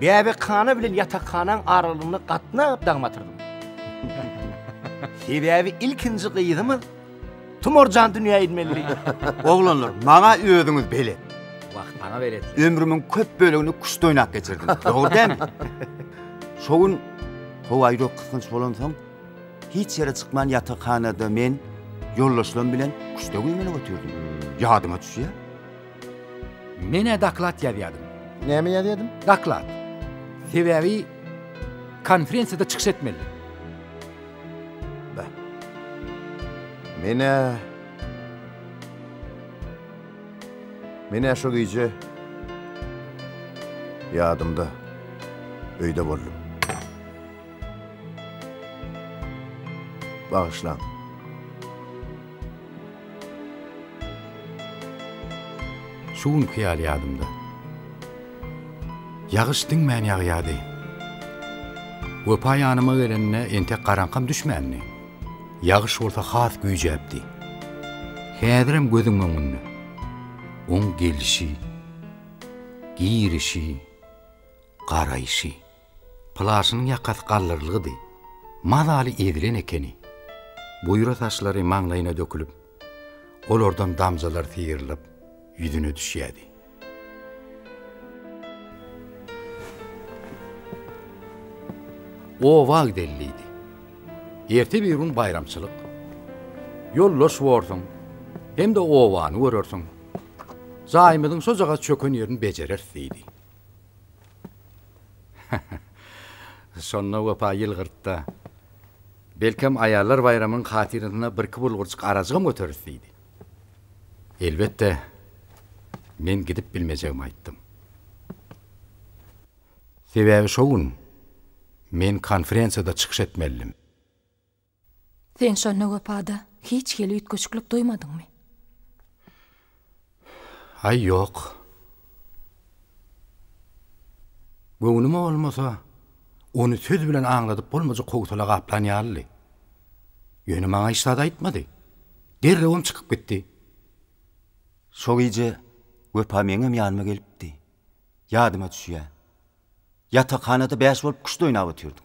bäbekhana bilen ýatakhanaň aralygynda gatnap daň batyrdym. Sebäbi ilkinji gyzymyz Tumarjan dünýä inmelidi. Oglanlar, maňa özüňiz belet. Wah, saňa belet. Ömrümiň köp bölegini küşt oýnap geçirdim. Dogry dälmi? Şo gün howa ýürek gysgynç bolansoň, Hiç ýere çykman ýatakhanada men ýoldaşlarym bilen küşde güýmenip otyrdym. Ýadyma düşýär. Men-ä doklad ýazýadym. Näme ýazýadyň? Doklad. Sebäbi konferensiýada çykyş etmelidim. Beh. Men-ä Men-ä şo gije ýadymda öýde boldum. Bagyşlaň. Şu günki ýaly ýadymda. Ýagyş diňmän ýagýardy. Wepa ýanyma gelende entek garaňkam düşmändi. Ýagyş bolsa has güýjäpdi. Häzirem gözüň öňünde. Oň gelşi, girişi, garaýşy. Plaşynyň ýakasy galdyrylgydy. Mazaly ezilen ekeni. Buýra saçlary maňlaýyna dökülip, olardan damjalar syrylyp, ýüzüne düşýärdi. Oba gideli diýdi. Erte bir gün baýramçylyk. Ýoldaş borsuň, hem-de obany görersiň. Jaýymyzyň şojagaz çöken ýerini bejereris diýdi. Şonda Wepa ýylgyrtda, Belkem, aýallar baýramynyň hatyrasyna birki bulgurjyk arajygam göteris diýdi. Elbetde, men gidip bilmejegimi aýtdym. Sebäbi şo gün men konferensiýada çykyş etmelidim. Sen şonda Wepada hiç hili üýtgeşiklik duýmadyňmy? Aý, ýok. Göwnüme bolmasa, ony söz bilen aňladyp bolmajak howsala gaplan ýalydy. Ýöne maňa hiç zat aýtmady. Derrewem çykyp gitdi. Şo gije Wepa meňem ýanyma gelipdi. Ýadyma düşýär. Ýatakhanada bäş bolup küşt oýnap otyrdyk.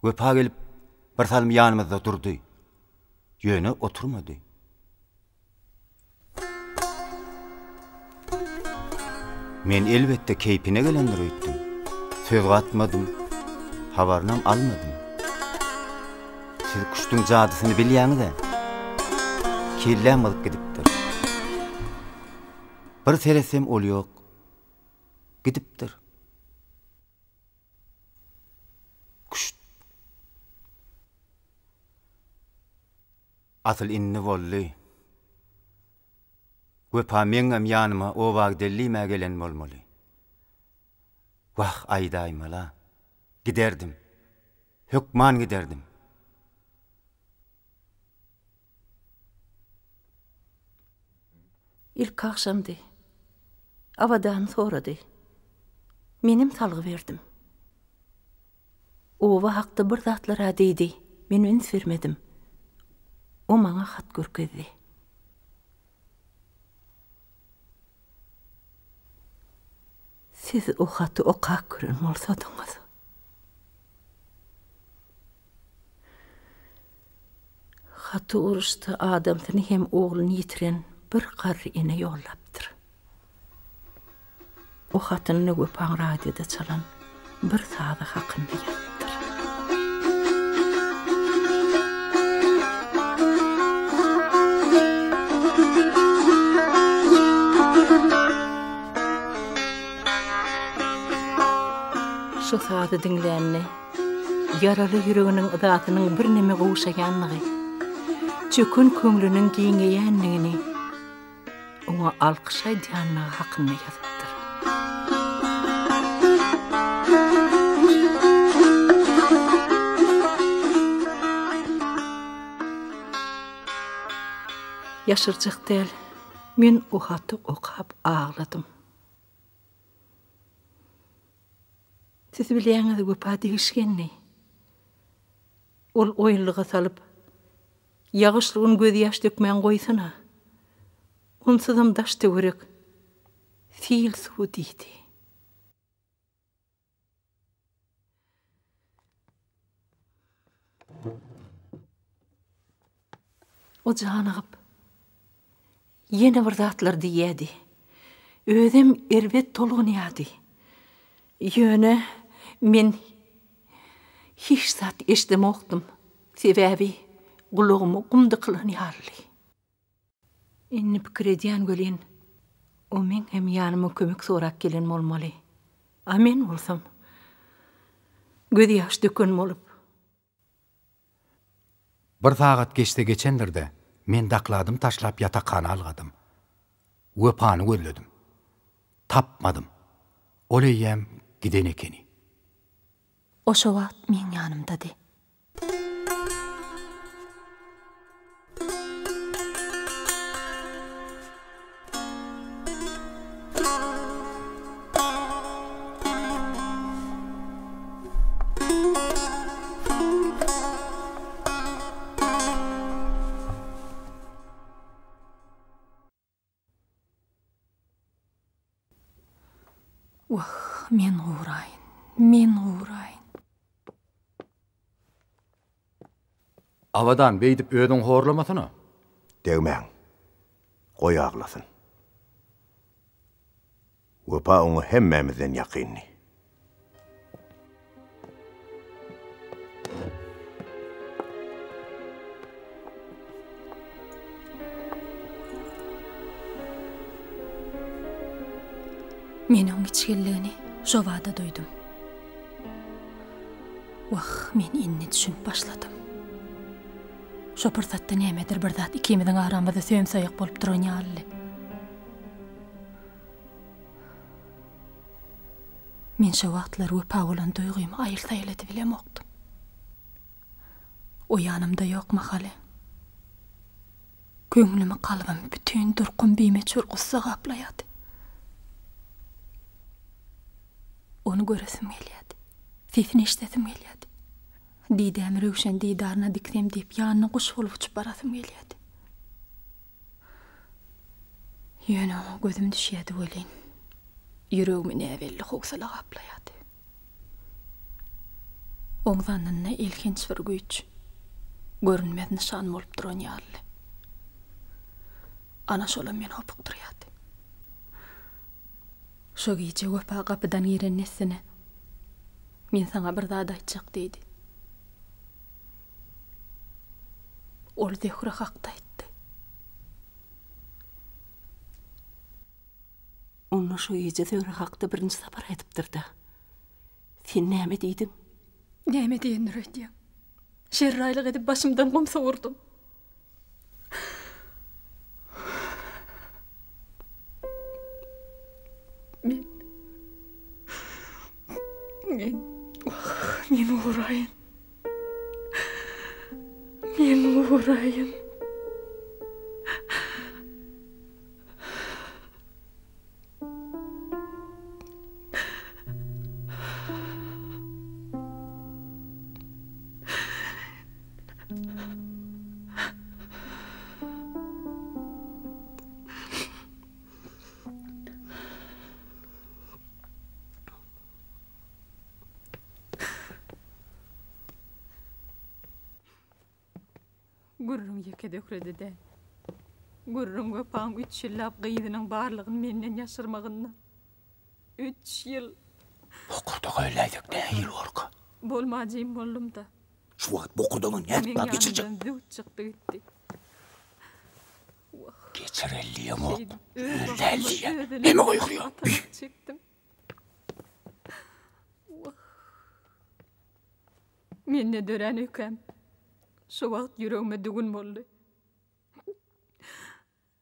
Wepa gelip, birsalym ýanymyzda durdy. Ýöne oturmady. Men elbetde keýpine gelendir öýtdüm. Söz gatmadym. Habarynam almadym. Siz küştüň jadysyny bilýäňiz-ä. Kelläm gyzyp gidipdir. Bir seretsem ol ýok. Gidipdir. Küşt. Asyl indi boldy. Wepa meňňem ýanyma oba gidellimä gelen bolmaly. Wah, aýdaýmala. Giderdim. Hökman giderdim. Ilki agşamdy. Abadan sorady. Menem salgy berdim. Oba hakda bir zatlar-a diýdi, men üns bermedim. O maňa hat görkezdi. Siz o haty okap gören bolsadyňyz. Haty uruşda adamsyny hem ogluny ýitiren bir garry ene ýollapdyr. O hatynda Wepaň radioda çalan bir sazy hakynda ýazypdyr. Şu sazy diňlände, ýaraly ýüreginiň yzasynyň birneme gowşaýanlygy, çöken köňlüniň giňeýänligini, oňa alkyş aýdýanlygy hakynda ýazypdyr. Ýaşyrjak däl, men o haty okap agladym. Siz bilýäňiz Wepa degişgenli. Ol oýunlyga salyp, ýagyşly gün gözýaş dökmän goýsana. Onsuzam daş-töwerek sil suwy diýdi. O janygyp, ýene bir zatlar diýýärdi. Özem erbet tolgunýardy. Ýöne men hiç zat eşidemokdym. Sebäbi gulagyma gum dykylan ýalydy. Indi pikir edýän welin, o meň hem ýanyma kömek sorap gelen bolmaly. A men bolsam, gözýaş döken bolup. Bir sagat geçse geçendir-de, men dokladymy taşlap ýatakhana ylgadym. Wepany gözledim. Tapmadym. Ol eýýäm giden ekeni. O şo wagt meň ýanymdady. Wah, men guraýyn, men guraýyn. Abadan, beýdip özüňi horlamasana. Degmäň. Goý aglasyn. Wepa oňa hemmämizden ýakyndy. Men oň içginligini şo bada duýdum. Wah, men indi düşünip başladym. Şo pursatda nämedir bir zat ikimiziň aramyzda söm-saýak bolup duran ýalydy. Men şo wagtlar wepa bolan duýgymy aýyl-saýyl edibilemokdym. O ýanymda ýok mahaly köňlümi, kalbymy bütin durkum bimöçber gussa gaplaýardy. Ony göresim gelýärdi. Sesini eşidesim gelýärdi. Didämi röwşen didaryna diksem diýip ýanyna guş bolup uçup barasym gelýärdi. Ýöne oňa gözüm düşýärdi welin, ýüregimi näbelli howsala gaplaýardy. Oň zannynda elhenç bir güýç, görünmez nyşan bolup duran ýalydy. Ana şolam meni hopukdyrýardy. Şo gije Wepa gapydan giren dessine, Men saňa bir zat aýtjak diýdi. Ol Zöhre hakda aýtdy. Onda şo gije Zöhre hakda birinji sapar aýdypdyr-da. Sen näme diýdiň? Näme diýendir öýdýäň? Şerraýlyk edip başymdan gum sowurdym. Men Men Men uraýyn. Men uraýyn. Gürrüň ýeke Zöhrede däl. Gürrüň Wepaň üç ýyllap gyzynyň barlygyny menden ýaşyrmagynda. Üç ýyl. Bokurdaga öläýsek nähili borka? Bolmajym boldum-da. Şu wagt bokurdagyňy nädip Meň bar geçirjek? ýanymdan zöwt çykdy gitdi. Wah. Geçireli diýemok. Şeýdip öz Öläli bagtyma diýýän. öz elim Neme bilen goýgurýaň? atanak çekdim. Wah. Mende dörän öýkäm şo wagt ýüregime düwün boldy.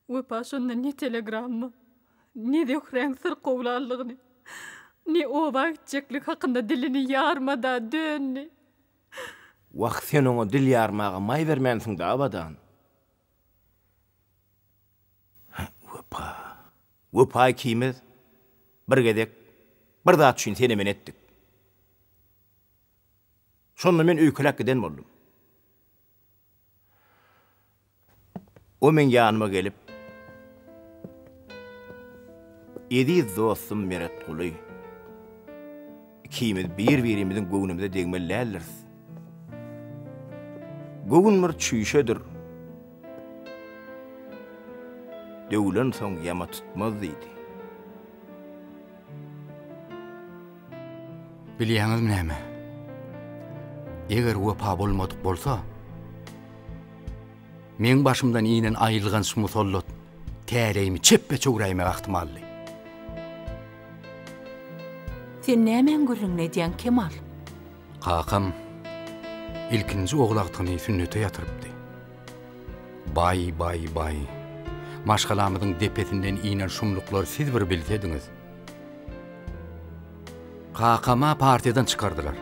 Wepa şonda ne telegramma, ne Zöhräň syrkawlanlygyny, ne oba gitjeklik hakynda dilini ýarmada döndi. Wah, sen oňa dil ýarmaga maý bermänsiň-dä, Abadan. Hä, Wepa. Wepa ikimiz bir gezek bir zat üçin sene-mene etdik. Şonda men öýkeläp giden boldum. O meň ýanyma gelip, Eziz dostum Meretguly, ikimiz bir-birimiziň göwnümize degmeli däldiris. Göwün bir çüýşedir. Döwlensoň ýama tutmaz diýdi. Bilýäňizmi näme? Eger Wepa bolmadyk bolsa, meň başymdan inen aýylganç musallat täleýimi çepbe çöwräýmegi ahtymaldy. Sen nämäň gürrüňini edýäň, Kemal? Kakam ilkinji ogul agtygyny sünnete ýatyrypdy. Baý, baý, baý. Maşgalamyzyň depesinden inen şumluklary siz bir bilsediňiz. Kakam-a partiýadan çykardylar.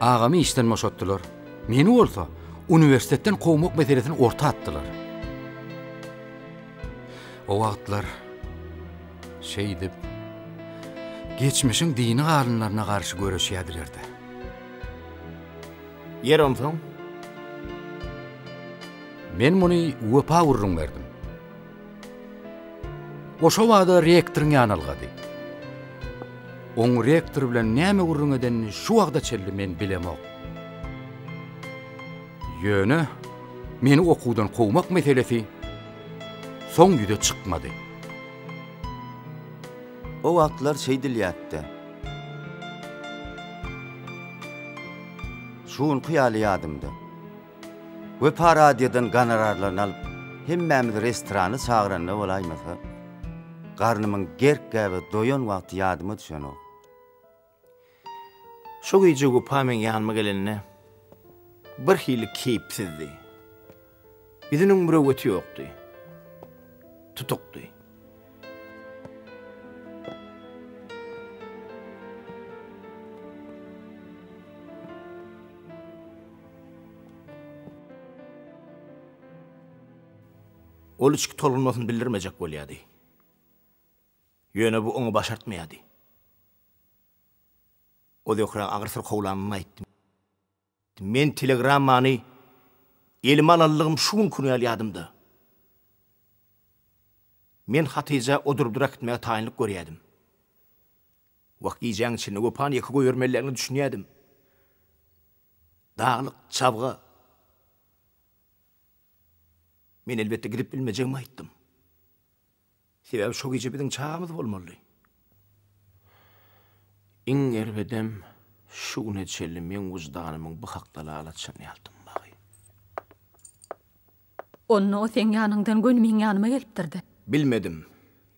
Agamy işden boşatdylar. Meni bolsa uniwersitetden kowmak meselesini orta atdylar. O wagtlar şeýdip, geçmişiň dini galynlaryna garşy göreşýärdiler-dä. Ýer onsoň? Men muny Wepa gürrüň berdim. O şo bada rektoryň ýanyna ylgady. Oň rektor bilen näme gürrüň edenini şu wagta çenli men bilemok. Ýöne meni okuwdan kowmak meselesi soň ýüze çykmady. O wagtlar şeýdilýärdi. Şu günki ýaly ýadymda. Wepa radiodan gonorarlaryny alyp, hemmämizi restorana çagyranda bolaýmasa, garnymyň gerk-gäbe doýan wagty ýadyma düşenok. Şo gije Wepa meň ýanyma gelende, birhili keýpsizdi. Ýüzüniň mürewweti ýokdy. Tutukdy. Ol içki tolgunmasyny bildirmejek bolýardy. Ýöne bu oňa başartmaýardy. O Zöhräň agyr syrkawlanyny aýtdy. Men telegrammany elime alanlygym şu günki ýaly ýadymda. Men Hatyja oduryp-dur äkitmäge taýynlyk görýärdim. Wah, gijäň içinde Wepany ýeke goýbermelidigine düşünýärdim. Daglyk, çabga. Men elbetde gidip bilmejegimi aýtdym. Sebäbi şo gije biziň çagamyz bolmalydy. Iň erbedem şu güne çenli meň wyždanymyň bu hakda lal açan ýaly dymmagy. Onda o seň ýanyňdan göni meň ýanyma gelipdir-dä. Bilmedim.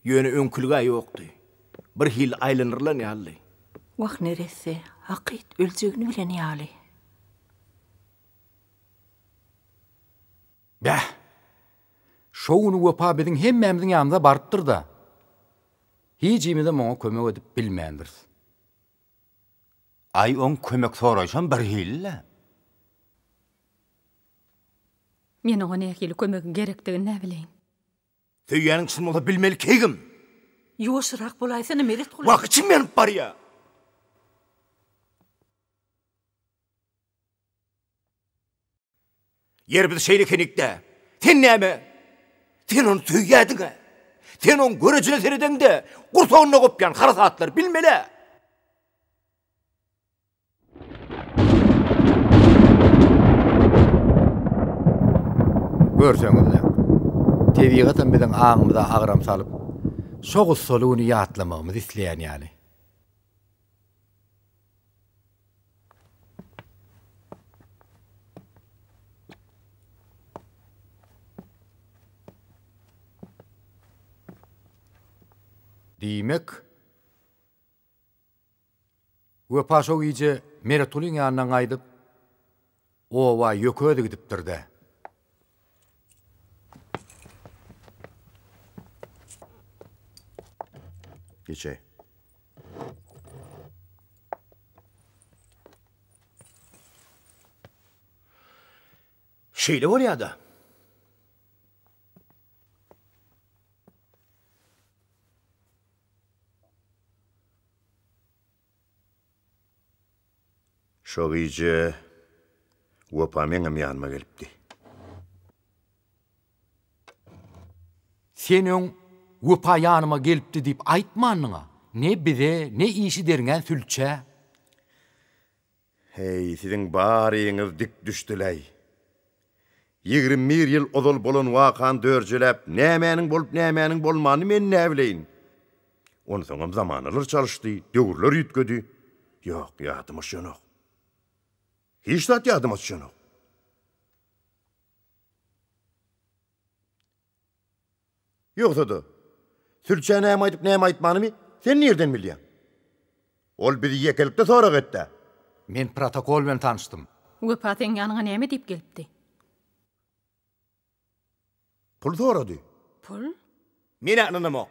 Ýöne öňkülig-ä ýokdy. Birhili aýlanyrylan ýalydy. Wah, neresse, hakyt öljegini bilen ýaly. Bäh! Şo güni Wepa biziň hemmämiziň ýanymyza barypdyr-da. Hijimizem oňa kömek edip bilmändiris. Aý, oň kömek soraýşam birhili-le. Men oňa nähili kömegiň gerekdigini näbileýin. Söýýäniň çyn bolsa bilmeli keýgim. Ýuwaşyrak bolaýsana Meretguly. Wah, içim ýanyp barýa. Ýeri biz şeýle ekenik-dä. Sen näme? Sen ony söýýärdiň-ä. Sen oň görejine seredeňde, gursagynda gopýan harasatlary bilmeli-ä. Görseňizläň, tebigatam biziň aňymyza agram salyp, şo gussaly güni ýatlamagymyzy isleýän ýaly. Diýmek, Wepa şo gije Meretgulyň ýanyndan gaýdyp, oba ýöke özi gidipdir-dä. Geçäý. Şeýle bolýa-da. Şo gije Wepa meňem ýanyma gelipdi. Sen öň Wepa ýanyma gelipdi diýip aýtmandyň-a, ne bize, ne işi derňän sülçä. Heý, siziň baryňyz dik düşdüläý. 21 ýyl ozal bolan wakany dörjeläp, nämäniň bolup, nämäniň bolmanyny men näbileýin. Onsoňam zamanalar çalyşdy, döwürler üýtgedi. Ýok, ýadyma düşenok. Hiç zat ýadyma düşenok. Ýogsa-da, sülçä näme aýdyp, näme aýtmanymy sen nirden bilýäň? Ol bizi ýekelikde sorag etd-ä. Men protokol bilen tanyşdym. Wepa seň ýanyňa näme diýip gelipdi? Pul sorady. Pul? Men-ä ynanamok.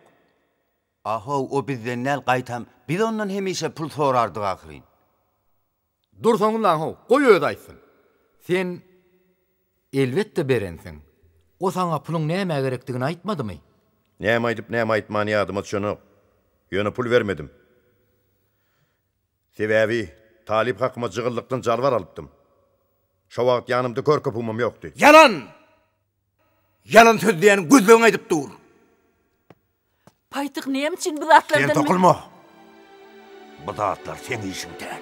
A-how, o bizden däl, gaýtam, biz ondan hemişe pul sorardyk ahyryn. Dursaňyzlaň-how, goý özi aýtsyn. Sen, elbetde, berensiň. O saňa puluň nämä gerekdigini aýtmadymy? Näme aýdyp, näme aýtmany ýadyma düşenok. Ýöne pul bermedim. Sebäbi talyp hakyma jygyllykdan jalbar alypdym. Şo wagt ýanymda kör köpügimem ýokdy. Ýalan! Ýalan sözleýäniň gözlegiň aýdyp dur. Paýtyk näme üçin bu zatlardan Sen tokulma. Bu zatlar seň işiň däl.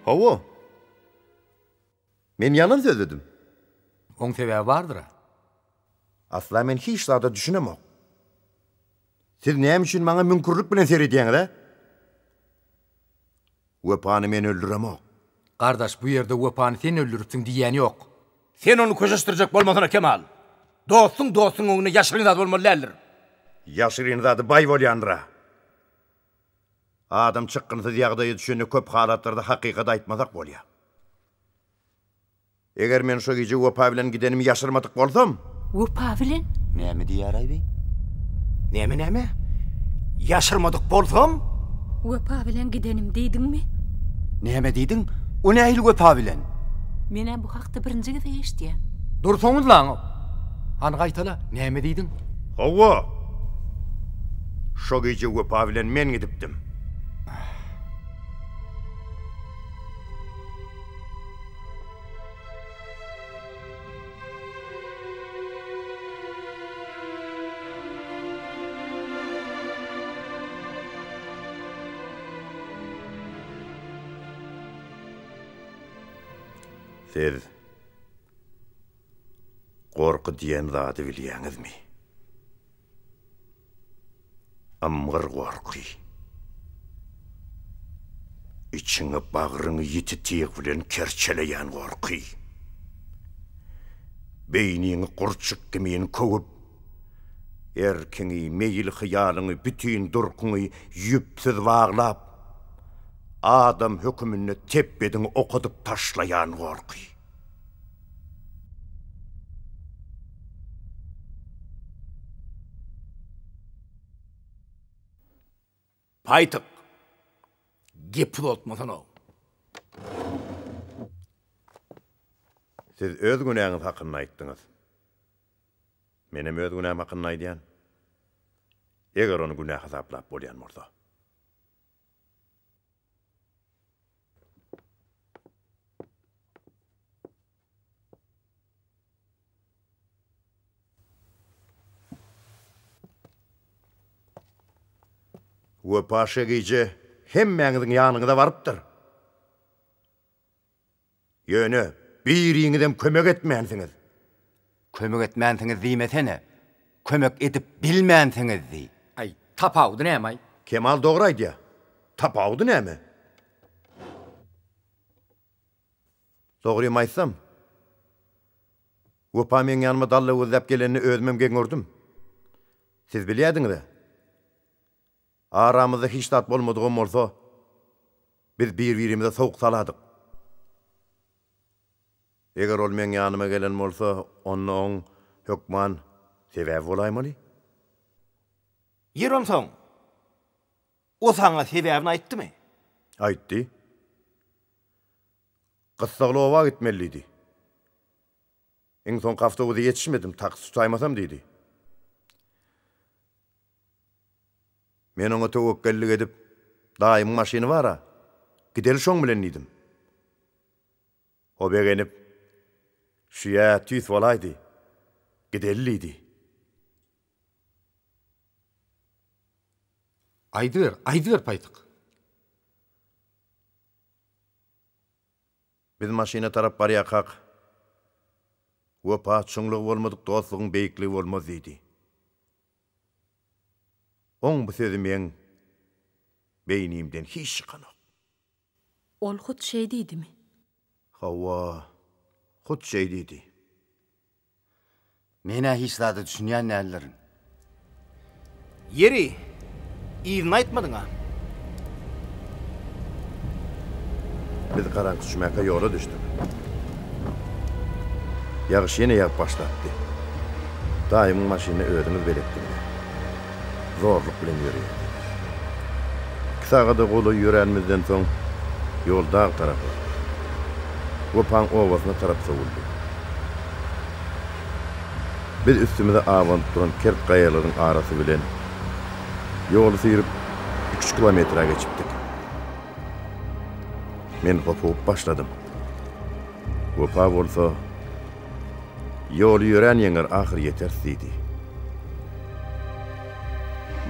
Hawa. Men ýalan sözledim. Oň sebäbi bardyr-a. Asla men hiç zada düşünemok. Siz näme üçin maňa müňkürlik bilen seredýäňiz-ä? Wepany men öldüremok. Gardaş bu ýerde Wepany sen öldüripsiň diýýän ýok. Sen ony köşeşdirjek bolmasana Kemal. Dostuň dostuň öňünde ýaşyryn zat bolmaly däldir. Ýaşyryn zady baý bolýandyr-a. Adam çykgynsyz ýagdaýa düşende köp halatlarda hakykaty aýtmasak bolýar. Eger men şo gije Wepa bilen gidenimi ýaşyrmadyk bolsam. Wepa bilen? Näme diýýär-aý bi? Näme, näme? Ýaşyrmadyk bolsam? Wepa bilen gidenim diýdiňmi? Näme diýdiň? O nähili Wepa bilen? Men-ä bu hakda birinji gezek eşidýän. Dursaňyzlaň! Hany gaýtala, näme diýdiň? Hawa! Şo gije Wepa bilen men gidipdim. Siz gorky diýen zady bilýäňizmi? Ymgyr gorky. Içiňi, bagryňy ýiti tyg bilen kerçeleýän gorky. Beýniňi gurçuk kimin köwüp, erkiňi, meýil-hyýalyňy, bütin durkuňy ýüpsüz baglap, adam höküminde tepbediňi okadyp taşlaýan gorky. Paýtyk, gep uzaltmasana. Siz öz günäňiz hakynda aýtdyňyz. Menem öz günäm hakynda aýdýan. Eger ony günä hasaplap bolýan bolsa. Wepa şe gije hemmäňiziň ýanyňyza barypdyr. Ýöne biriňizem kömek etmänsiňiz. Kömek etmänsiňiz diýmesene. Kömek edip bilmänsiňiz diý. Aý, tapawudy näme-aý? Kemal dogry aýdýar. Tapawudy näme? Dogrymy aýtsam, Wepa meň ýanyma dalla gözläp gelenini özümem geň gördüm. Siz bilýädiňiz-ä. Aramyzda hiç zat bolmadygam bolsa, biz bir-birimize sowuk saladyk. Eger ol meň ýanyma gelen bolsa, onda oň hökman sebäbi bolaýmaly. Ýeri onsoň, o saňa sebäbini aýtdymy? Aýtdy. Gyssagly oba gitmeli diýdi. Iň soňky awtobusa ýetişmedim, taksi tutaýmasam diýdi. Men oňa töwekgellik edip, Daýymyň maşyny bar-a, gideli şoň bilen diýdim. O begenip, Şüýä tüýs bolaýdy, gideli diýdi. Aýdyber, aýdyber paýtyk. Biz maşyna tarap barýarkak, Wepa, çuňlugy bolmadyk dostlugyň beýikligi bolmaz diýdi. Oň bu sözi meň beýnimden hiç çykanok. Ol hut şeý diýdimi? Hawa, hut şeý diýdi. Men-ä hiç zada düşünýän däldirin. Ýeri, yzyny aýtmadyň-a. Biz garaňky düşmäkä ýola düşdük. Ýagyş ýene ýagyp başlapdy. Daýymyň maşynyna özüňiz beletdiňiz. Zorluk bilen ýöreýärdi. Iki sagada golaý ýöränimizden soň, ýol dag tarapa, Wepaň obasyna tarap sowuldy. Biz üstümize abanyp duran kert gaýalaryň arasy bilen ýoly süýrüp, iki-üç kilometre geçipdik. Men hopugyp başladym. Wepa bolsa, Ýoly ýörän ýeňer, ahyr ýeteris diýdi.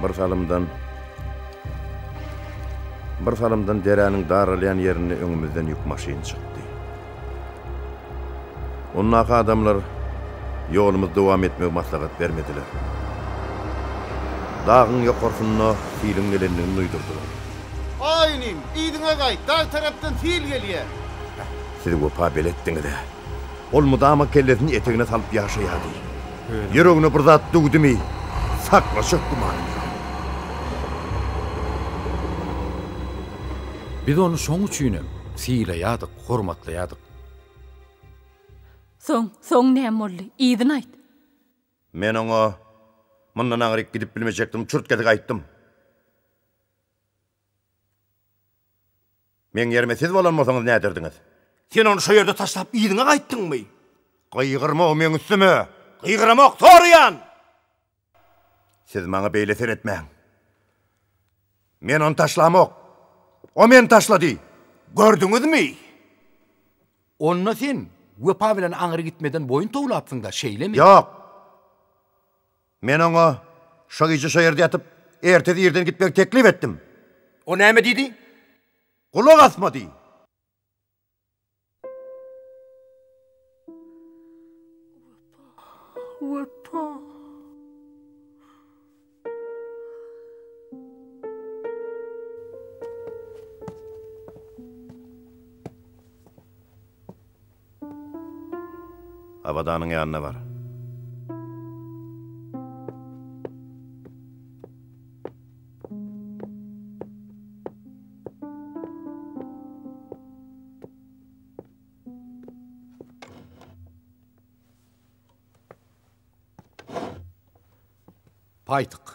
Bir salymdan Bir salymdan deräniň daralýan ýerinde öňümizden ýük maşyny çykdy. Ondaky adamlar ýolumyzy dowam etmegi maslahat bermediler. Dagyň ýokarsynda siliň gelendigini duýdurdylar. Aý inim, yzyňa gaýt, dag tarapdan sil gelýär. Siz wepa beletdiňiz-ä. Ol mydama kellesini etegine salyp ýaşaýardy. Ýüregine bir zat düwdümi, saklaşak gümany ýok. Biz ony şoň üçinem sylaýardyk, hormatlaýardyk. Soň, soň näme boldy? Yzyny aýt. Men oňa mundan aňryk gidip bilmejekdigimi çürt-kesik aýtdym. Meň ýerime siz bolan bolsaňyz näderdiňiz? Sen ony şo ýerde taşlap yzyňa gaýtdyňmy? Gygyrma meň üstüme! Gygyramok, soraýan! Siz maňa beýle seretmäň. Men ony taşlamok. O meni taşlady! Gördüňizmi? Onda sen Wepa bilen aňry gitmeden boýun towlapsyň-da, şeýlemi? Ýok! Men oňa şo gije şo ýerde ýatyp, ertesi irden gitmegi teklip etdim. O näme diýdi? Gulak asmady. Wepa, Wepa. Abadanyň ýanyna bar. Paýtyk.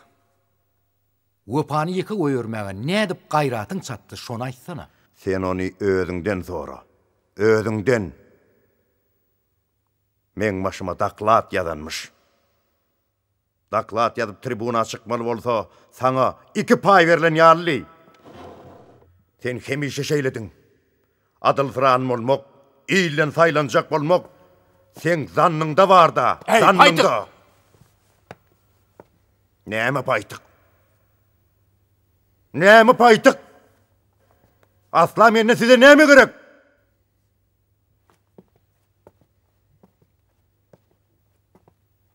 Wepany ýeke goýbermäge nädip gaýratyň çatdy, şony aýtsana. Sen ony özüňden sora. Özüňden! Meň başyma doklad ýazanmyş. Doklad ýazyp tribuna çykmaly bolsa, saňa iki paý berlen ýalydy. Sen hemişe şeýlediň. Adylsyran bolmak, ilden saýlanjak bolmak seň zannyňda bar-da, zannyňda. Näme paýtyk? Näme paýtyk? Asla menden size näme gerek?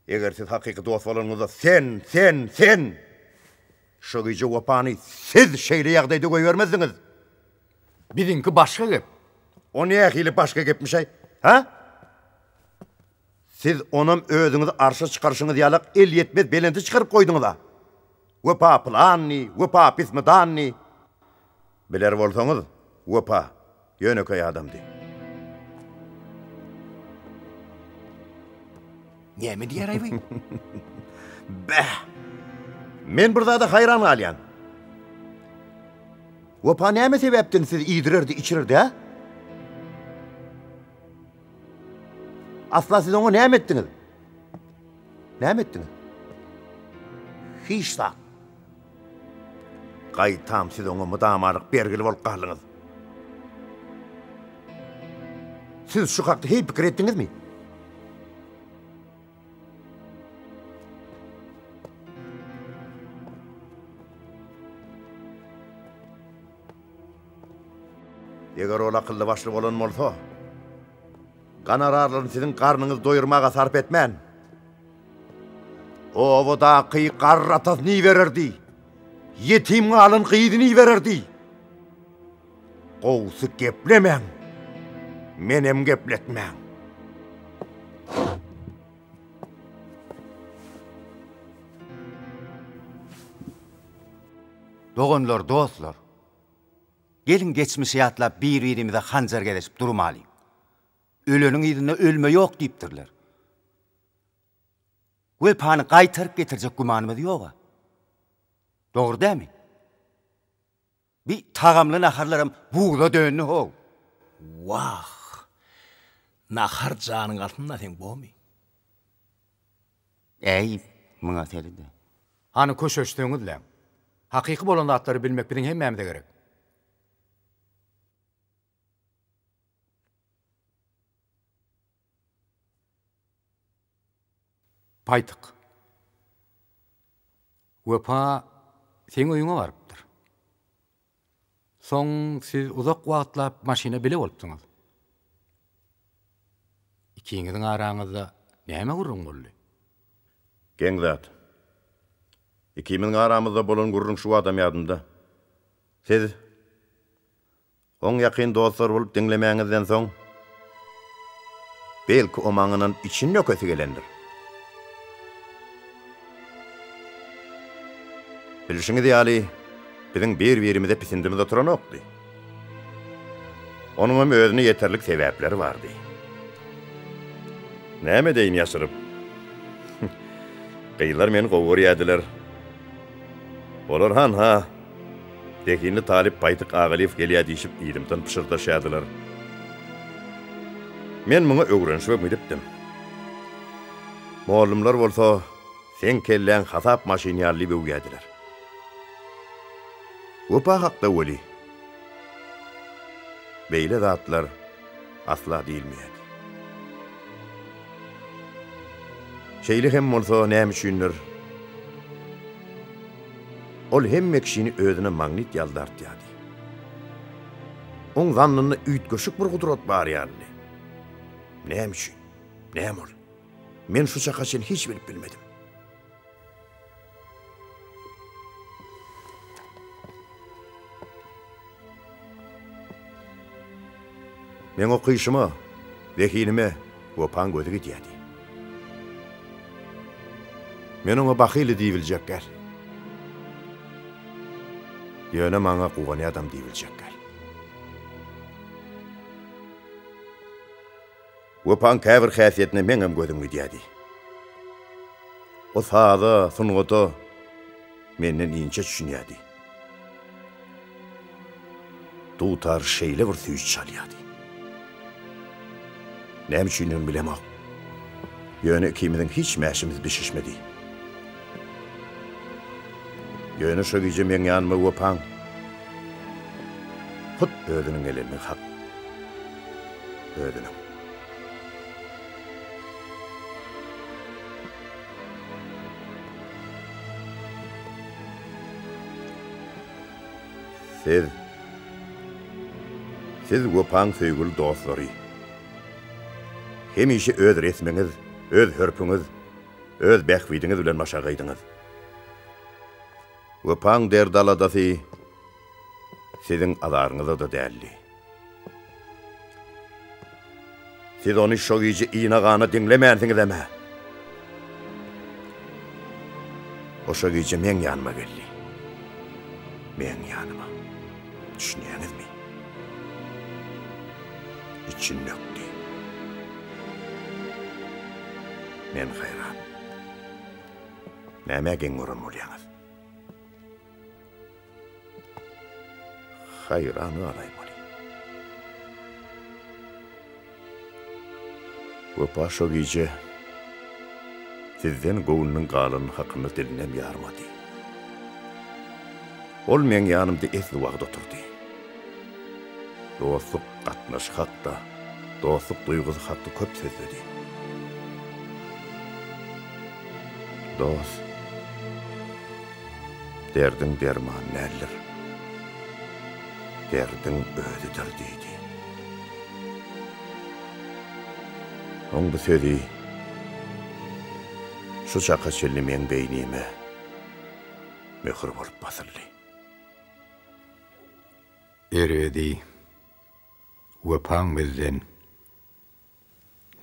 Eger siz hakyky dost bolanyňyzda sen, sen, sen! Şo gije Wepany siz şeýle ýagdaýda goýbermezdiňiz. Biziňki başga gep. O nähili başga gepmiş-aý? Hä? Siz onam özüňizi arşa çykaryşyňyz ýalak elýetmez belende çykaryp goýduňyz-a. Wepa pylandy, Wepa pismidandy. Biler bolsaňyz, Wepa ýönekeý adamdy. Näme diýer-aý bu? Bäh! Men bir zada haýran galýan. Wepa näme sebäpden sizi iýdirerdi, içirerdi, hä? Asla siz oňa näme etdiňiz? Näme etdiňiz? Hiç zat. Gaýtam siz oňa mydamalyk bergili bolup galdyňyz. Siz şu hakda heý pikir etdiňizmi? Eger ol akylly-başly bolan bolsa, gonorarlaryny siziň garnyňyzy doýurmaga sarp etmän, obadaky garry atasyny ibererdi, ýetim galan gyzyny ibererdi. Gowusy geplemäň, menem gepletmäň. Doganlar, dostlar! Geliň geçmişi ýatlap bir-birimize hanjar gezeşip durmalyň. Öleniň yzynda ölme ýok diýipdirler. Wepany gaýtaryp getirjek gümanymyz ýog-a. Dogry dämi? Bi tagamly naharlaram buza döndi how. Wah! Nahar janyň alsyn-da seň bomy? Äý, muňa sered-ä. Hany köşeşseňizläň. Hakyky bolan zatlary bilmek biziň hemmämize gerek. Paýtyk. Wepa seň öýüňe barypdyr. Soň siz uzak wagtlap maşyna bile bolupsyňyz. Ikiňiziň araňyzda näme gürrüň boldy? Geň zat. Ikimiziň aramyzda bolan gürrüň şu wagtam ýadymda. Siz Oň ýakyn dostlary bolup diňlemäňizden soň, belki o maňa ynanyp içini dökesi gelendir. Bilşiňiz ýaly, biziň bir-birimize pisindimiz oturanokdy. Onuňam özüne ýeterlik sebäpleri bardy. Näme edeýin ýaşyryp? Gyzlar meni gowy görýärdiler. Olar hanha, zehinli talyp Paýtyk Agalyýew gelýär diýşip yzymdan pyşyrdaşýardylar. Men muňa öwrenişibem gidipdim. Mollumlar bolsa, Seň kelläň hasap maşyny ýaly diýip öwýärdiler. Wepa hakda weli, beýle zatlar asla diýilmeýärdi. Şeýle hem bolsa, näme üçindir, ol hemme kişini özüne magnit ýaly dartýardy. Oň zannynda üýtgeşik bir gudrat bar ýalydy. Näme üçin? Näme ol? Men şu çaka çenli hiç bilip bilmedim. Meň okyşyma, zehinime Wepaň gözi gidýärdi. Men oňa bahyly diýibiljek däl. Ýöne maňa guwanýadam diýibiljek däl. Wepaň käbir häsiýetine meňem gözüm gidýärdi. O saza, sungata menden inçe düşünýärdi. Dutar şeýle bir süýji çalýardy. Näme üçindigini bilemok. Ýöne ikimiziň hiç mäşimiz bişişmedi. Ýöne şo gije meň ýanyma Wepaň hut özüniň gelenligi hak. Özüniň. Siz, siz Wepaň söýgüli dostlary. Hemişe öz resmiňiz, öz hörpüňiz. Öz bähbidiňiz bilen başagaýdyňyz. Wepaň derdi-aladasy siziň azaryňyza-da däldi. Siz ony şo gije ina-gana diňlemänsiňizem-ä. O şo gije meň ýanyma geldi. Meň ýanyma. Düşünýäňizmi? Içini dökdi. Men haýran. Nämä geň gören bolýaňyz? Haýran galaýmaly. Wepa şo gije sizden göwnüniň galany hakynda dilinem ýarmady. Ol meň ýanymda esli wagt oturdy. Dostluk gatnaşyk hakda, dostluk duýgusy hakda köp sözledi. Dost, derdiň dermany däldir, derdiň özüdir diýdi. Oň bu sözi şu çaka çenli meň beýnime möhür bolup basyldy. Erbedi wepaň bizden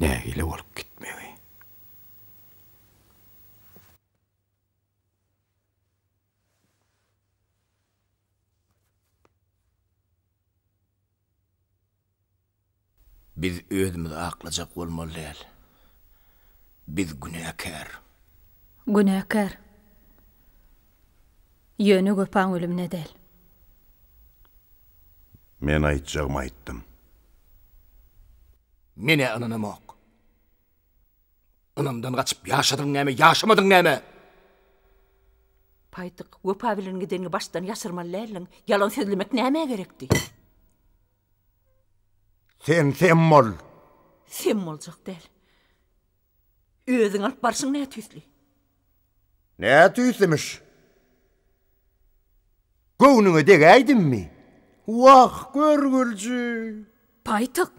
nägile bolup gitmegi. Biz özümizi aklajak bolmaly däl. Biz günäkär. Günäkär. Ýöne Wepaň ölümine däl. Men aýtjagymy aýtdym. Men-ä ynanamok. Ynamdan gaçyp ýaşadyň näme, ýaşamadyň näme? Paýtyk, Wepa bilen gideniňi başdan ýaşyrmaly däldiň. Ýalan sözlemek nämä gerekdi? Sen sem bol! Sem boljak däl. Özüňi alyp barşyň nätüýsli? Nätüýslimiş? Göwnüňe degäýdimmi? Wah, görgülji! Paýtyk!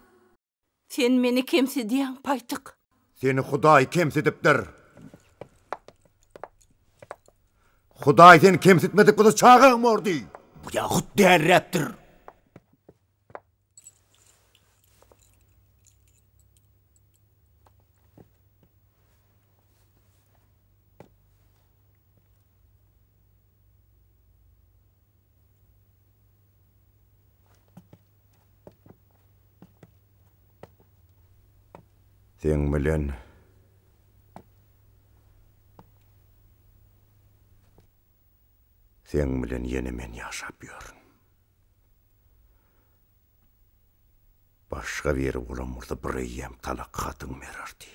Sen meni kemsidýäň, Paýtyk. Seni Hudaý kemsidipdir. Hudaý seni kemsitmedik bolsa çagaň bordy. Bu ýa hut dälräpdir. Seň bilen Seň bilen ýene men ýaşap ýörün. Başga biri bolan bolsa bireýýäm talak hatyň bererdi.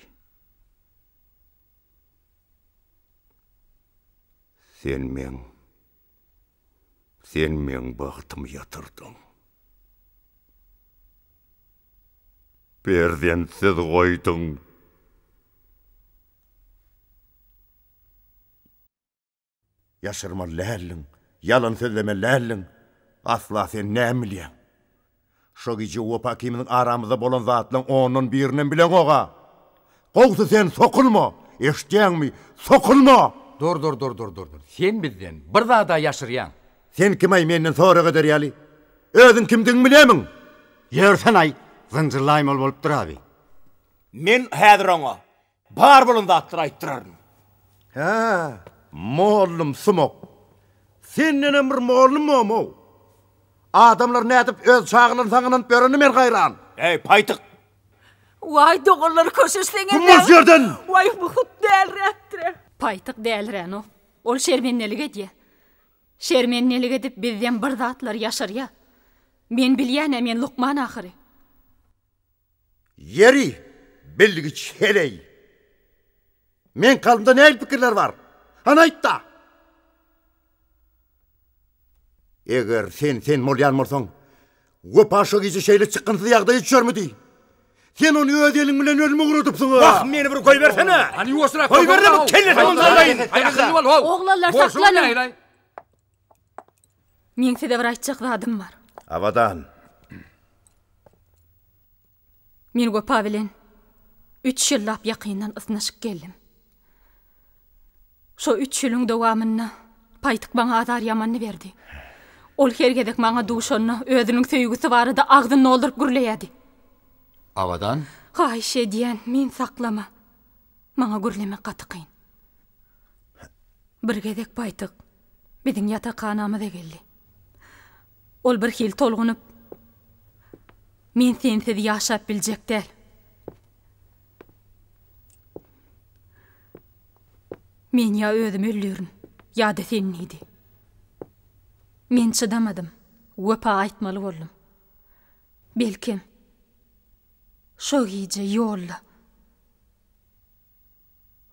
Sen meň Sen meň bagtymy ýatyrdyň. Perzentsiz goýduň. Ýaşyrmaly däldiň, ýalan sözlemeli däldiň. Asla sen näme bilýäň? Şo gije Wepa ikimiziň aramyzda bolan zatlaň ondan birinem bileňok-a. Gowsy sen sokulma! Eşidýäňmi? Sokulma! Dur, dur, dur, dur, dur, dur. Sen bizden bir zad-a ýaşyrýaň. Sen kim-aý menden sorag eder ýaly? Özüň kimdigiňi bilýärmiň? Ýörsen-aý, zynjyrlaýmaly bolupdyr abi. Men häzir oňa Bar bolan zatlary aýtdyraryn. Hä, mollum sumak. Sendenem bir mollum bomow. Adamlar nädip öz çagalaryny saňa ynanyp ýörenine men haýran. Eý, paýtyk! Waý, doganlar köşeşseňem Güm bol şu ýerden! Waý, bu hut dälräpdir-ä. Paýtyk däliränok. Ol şermendelik edýä. Şermendelik edip bizden bir zatlar ýaşyrýa. Men bilýän-ä, men lukman ahyry. Ýeri, bilgiç heleý! Meň kalbymda nähili pikirler bar? Hany aýt-da! Eger sen sen bolýan bolsaň, Wepa şo gije şeýle çykgynsyz ýagdaýa düşermidi? Sen ony öz eliň bilen ölüme ugradypsyň-a! Wah, meni bir goýbersene! Hany ýuwaşrak Goýber-de bu kellesini onzalaýyn! Aý, akylly bol, how! Oglanlar, saklanyň! Meň size bir aýtjak zadym bar. Abadan. Men Wepa bilen üç ýyllap ýakyndan ysnyşyp geldim. Şo üç ýylyň dowamynda Paýtyk maňa azar ýamanyny berdi. Ol her gezek maňa duşanda özüniň söýgüsi barada agzyny dolduryp gürleýärdi. Abadan? Haýyş edýän, meni saklama. Maňa gürlemek gaty kyn. Bir gezek Paýtyk biziň ýatakhanamyza geldi. Ol birhili tolgunyp, Men sensiz ýaşap biljek däl. Men ýa özümi öldürin, ýa-da sen diýdi. Men çydamadym, Wepa aýtmaly boldum. Belkem, şo gije ýolda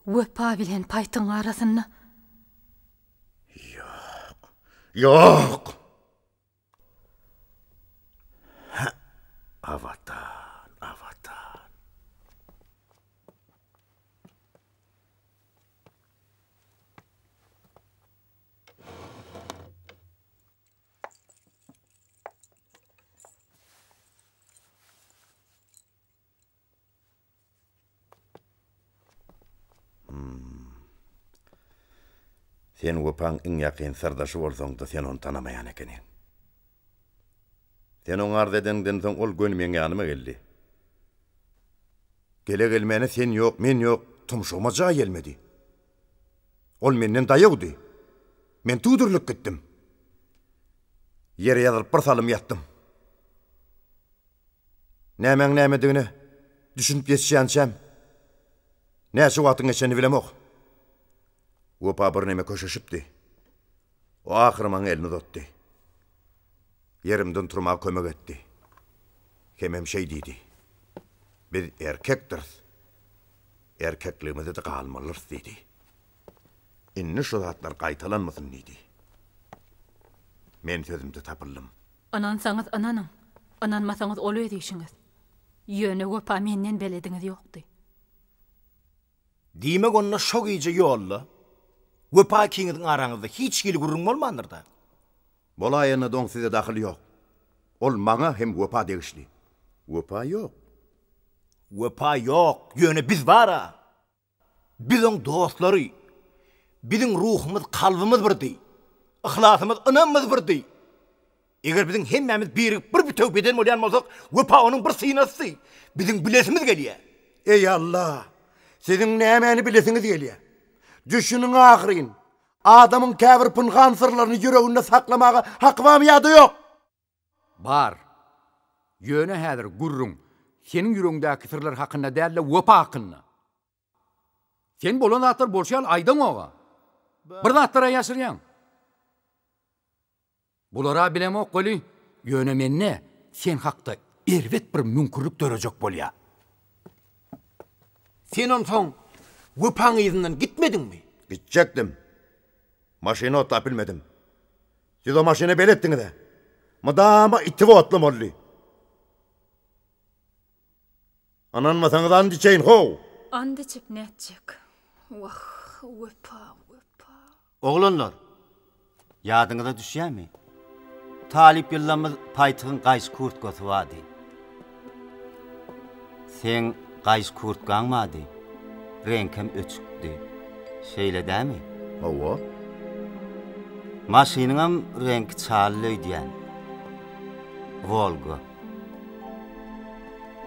Wepa bilen Paýtyň arasynda. Ýok. Ýok! Hä, Abadan, Abadan. Sen Wepaň iň ýakyn syrdaşy bolsaň-da, sen ony tanamaýan ekeniň. Sen oňa arz edeniňden soň ol göni meň ýanyma geldi. Gele-gelmäne sen ýok, men ýok, tumşugyma jaý gelmedi. Ol menden daýawdy. Men tüwdürilip gitdim. Ýere ýazylyp bir salym ýatdym. Nämäň nämedigine düşünip ýetişýänçäm, näçe wagtyň geçenini bilemok. Wepa birneme köşeşipdi. O ahyry maňa elini uzatdy. Ýerimden turmaga kömek etdi. Hemem şeý diýdi, Biz erkekdiris. Erkekligimizde-de galmalyrys diýdi. Indi şu zatlar gaýtalanmasyn diýdi. Men sözümde tapyldym. Ynansaňyz ynanyň, ynanmasaňyz ol öz işiňiz. Ýöne Wepa menden belediňiz ýokdy. Diýmek onda şo gije ýolda Wepa ikiňiziň araňyzda hiç hili gürrüň bolmandyr-da? Bolaýanda-da oň size dahyly ýok. Ol maňa hem Wepa degişli. Wepa ýok. Wepa ýok, ýöne biz bar-a. Biz oň dostlary. Biziň ruhumyz, kalbymyz birdi. Yhlasymyz, ynamymyz birdi. Eger biziň hemmämiz birigip bir bütewi beden bolýan bolsak, Wepa onuň bir synasydy. Biziň bilesimiz gelýär. Eý Alla! Siziň nämäni bilesiňiz gelýär? Düşüniň ahyryn! Adamyň käbir pynhan syrlaryny ýüreginde saklamaga haky barmy ýa-da ýok? Bar. Ýöne häzir gürrüň seniň ýüregiňdäki syrlar hakynda däl-de, Wepa hakynda. Sen bolan zatlary bolşy ýaly aýdaňog-a. Bir zatlar-a ýaşyrýaň. Bular-a bilemok weli, ýöne mende sen hakda erbet bir müňkürlik dörejek bolýa. Sen onsoň Wepaň yzyndan gitmediňmi? Gitjekdim. Maşyny otlap bilmedim. Siz o maşyna beletdiňiz-ä. Mydama itip otlamalydy. Ynanmasaňyz and içeýin, how! And içip nätjek? Wah, Wepa, Wepa. Oglanlar, ýadyňyza düşýärmi? Talyp ýyllarymyz paýtygyň gaýyş kurtkasy bardy. Seň gaýyş kurtkaň bardy. Reňkem öçükdi. Şeýle dämi? Hawa. Maşynyňam reňki çal öýdýän. Wolga.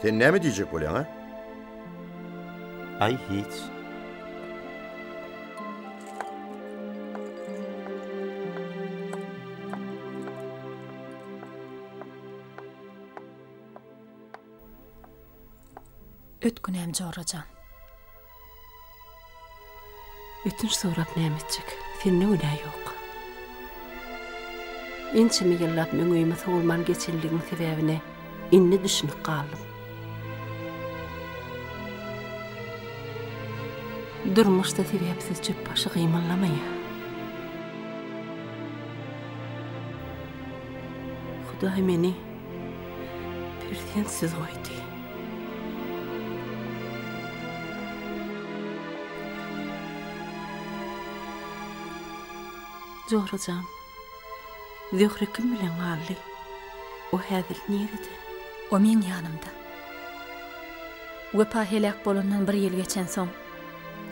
Sen näme diýjek bolýaň, a? Aý, hiç. Öt günäm jorajan. Ötünç sorap näme etjek? Sende günä ýok. Ençeme ýyllap meň öýüme sowulman geçenligiň sebäbine indi düşünip galdym. Durmuşda sebäpsiz çöp başy gymyldamaýar. Hudaý meni perzentsiz goýdy. Jorajan, Zöhre kim bilen galdy? O häzir nirede? O meň ýanymda. Wepa heläk bolandan bir ýyl geçensoň,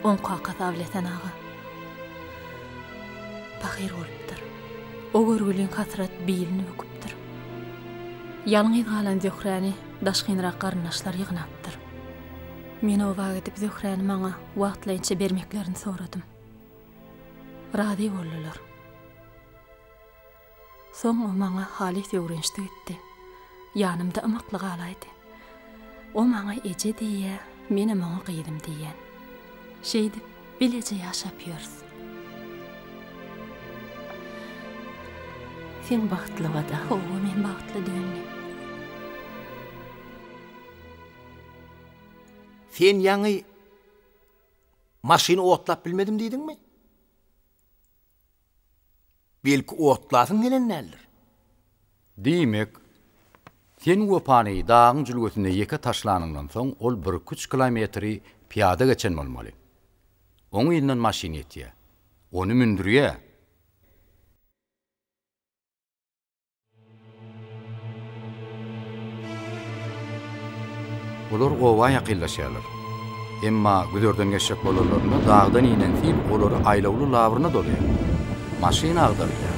oň kakasy Ablesen aga. pahyr bolupdyr. O görgüliň hasrat bilini büküpdir. Ýalňyz galan Zöhräni daşgynrak garyndaşlar ýygnapdyr. Men oba gidip Zöhräni maňa wagtlaýynça bermeklerini soradym. Razy boldular. Soň o maňa halys öwrenişdi gitdi. Ýanymda ymykly galaýdy. O maňa eje diýýä, menem oňa gyzym diýýän. Şeýdip, bileje ýaşap ýörüs. Sen bagtly bada. Hawa, men bagtly döndim. Sen ýaňy maşyny otlap bilmedim diýdiňmi? Belki otlasyň gelen däldir. Diýmek, sen Wepany dagyň jülgesinde ýeke taşlanyňdan soň ol birküç kilometri pyýada geçen bolmaly. Oň yzyndan maşyn ýetýär. Ony mündürýär. Olar oba ýakynlaşýarlar. Emma güzerden geçjek bolanlarynda dagdan inen sil olary aýlawly labryna dolaýar. Maşyn agdarylýar.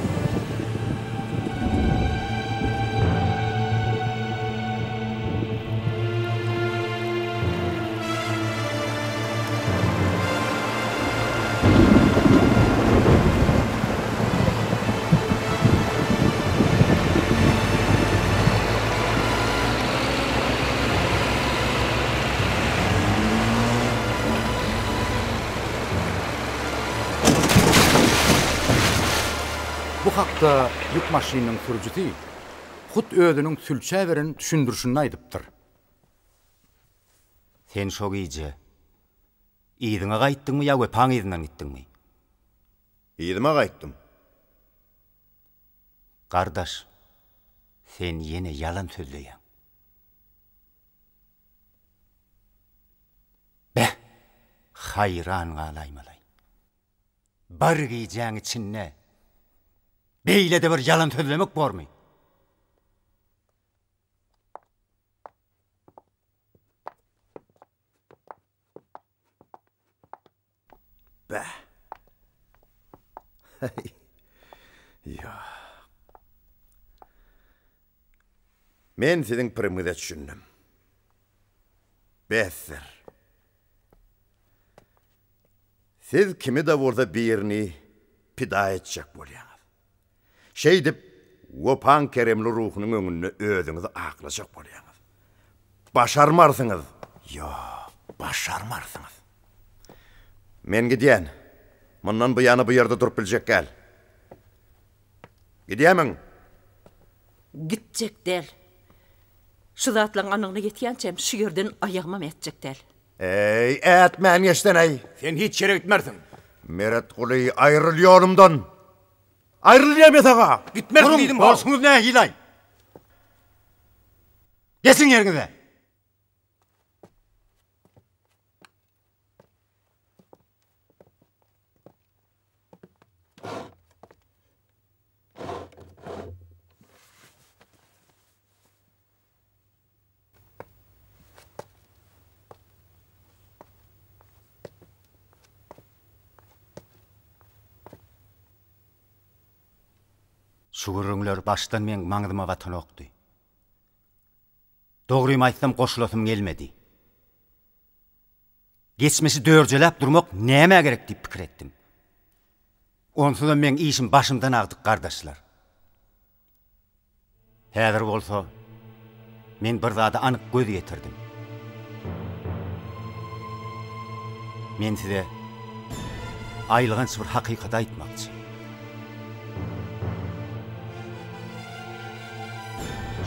Bu hakda ýük maşynynyň sürüjisi hut özüniň sülçä beren düşündirişinde aýdypdyr. Sen şo gije yzyňa gaýtdyňmy ýa Wepaň yzyndan gitdiňmi? Yzyma gaýtdym. Gardaş, sen ýene ýalan sözleýäň. Beh, haýran galaýmalaý. Bir gijäň içinde beýle-de bir ýalan sözlemek bormy? Bäh. Ýok. Men siziň piriňize düşündim. Besdir. Siz kimi-de bolsa birini pida etjek bolýaňyz. Şeýdip, Wepaň keremli ruhunyň öňünde özüňizi aklajak bolýaňyz. Başarmarsyňyz! Ýok, başarmarsyňyz. Men gidýän. Mundan buýana bu ýerde durup biljek däl. Gidýämiň? Gitjek däl. Şu zatlaryň anygyna ýetýänçäm şu ýerden aýagymam ätjek däl. Eý, ätmän geçsen-eý! Sen hiç ýere gitmersiň. Meretguly, aýryl ýolumdan! Aýryl diýýän men saňa! Gitmersiň diýdim-how! Bolşuňyz nähili-aý? Geçiň ýeriňize! Şu gürrüňler başdan meň maňzyma batanokdy. Dogrymy aýtsam goşulasym gelmedi. Geçmişi dörjeläp durmak nämä gerek diýip pikir etdim. Onsuzam meň işim başymdan agdyk gardaşlar. Häzir bolsa men bir zada anyk göz ýetirdim. Men size aýylganç bir hakykaty aýtmakçy.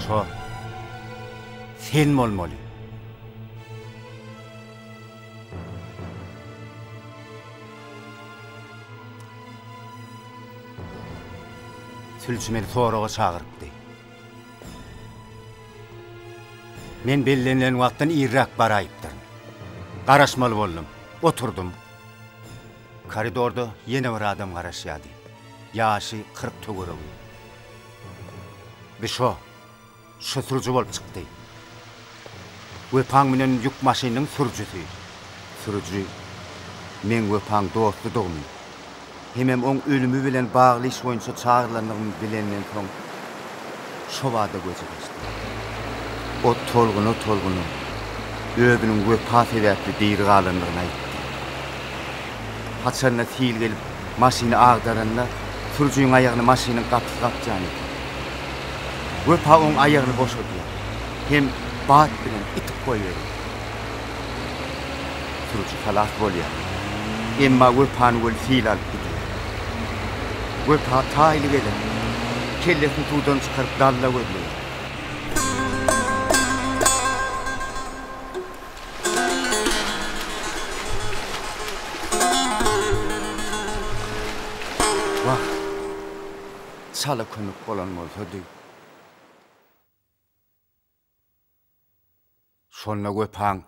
Şo sen bolmaly. Sülçi meni soraga çagyrypdy. Men bellenilen wagtdan irräk baraýypdyryn. Garaşmaly boldum. Oturdym. Koridorda ýene bir adam garaşýardy. Ýaşy 40 töweregi. Bi şo. Şo sürüji bolup çykdy. Wepaň münen ýük maşynynyň sürüjisi. Sürüji meň Wepaň dostudygymy. Hemem oň ölümi bilen bagly iş boýunça çagyrylandygymy bilenden soň, şobada gözi gaçdy. O tolguna-tolguna özüniň Wepa sebäpli diri galandygyny aýtdy. Haçanda sil gelip, maşyny agdaranda, sürüjiň aýagyny maşynyň gapysy gapjan eken. Wepa oň aýagyny boşadýar hem bat bilen itip goýberýär. Sürüji halas bolýar. Emma Wepany weli sil alyp gidýär. Wepa taýly geler. Kellesini suwdan çykaryp dalla gözleýär. Wah, çala kömek bolan bolsady. Şonda Wepaň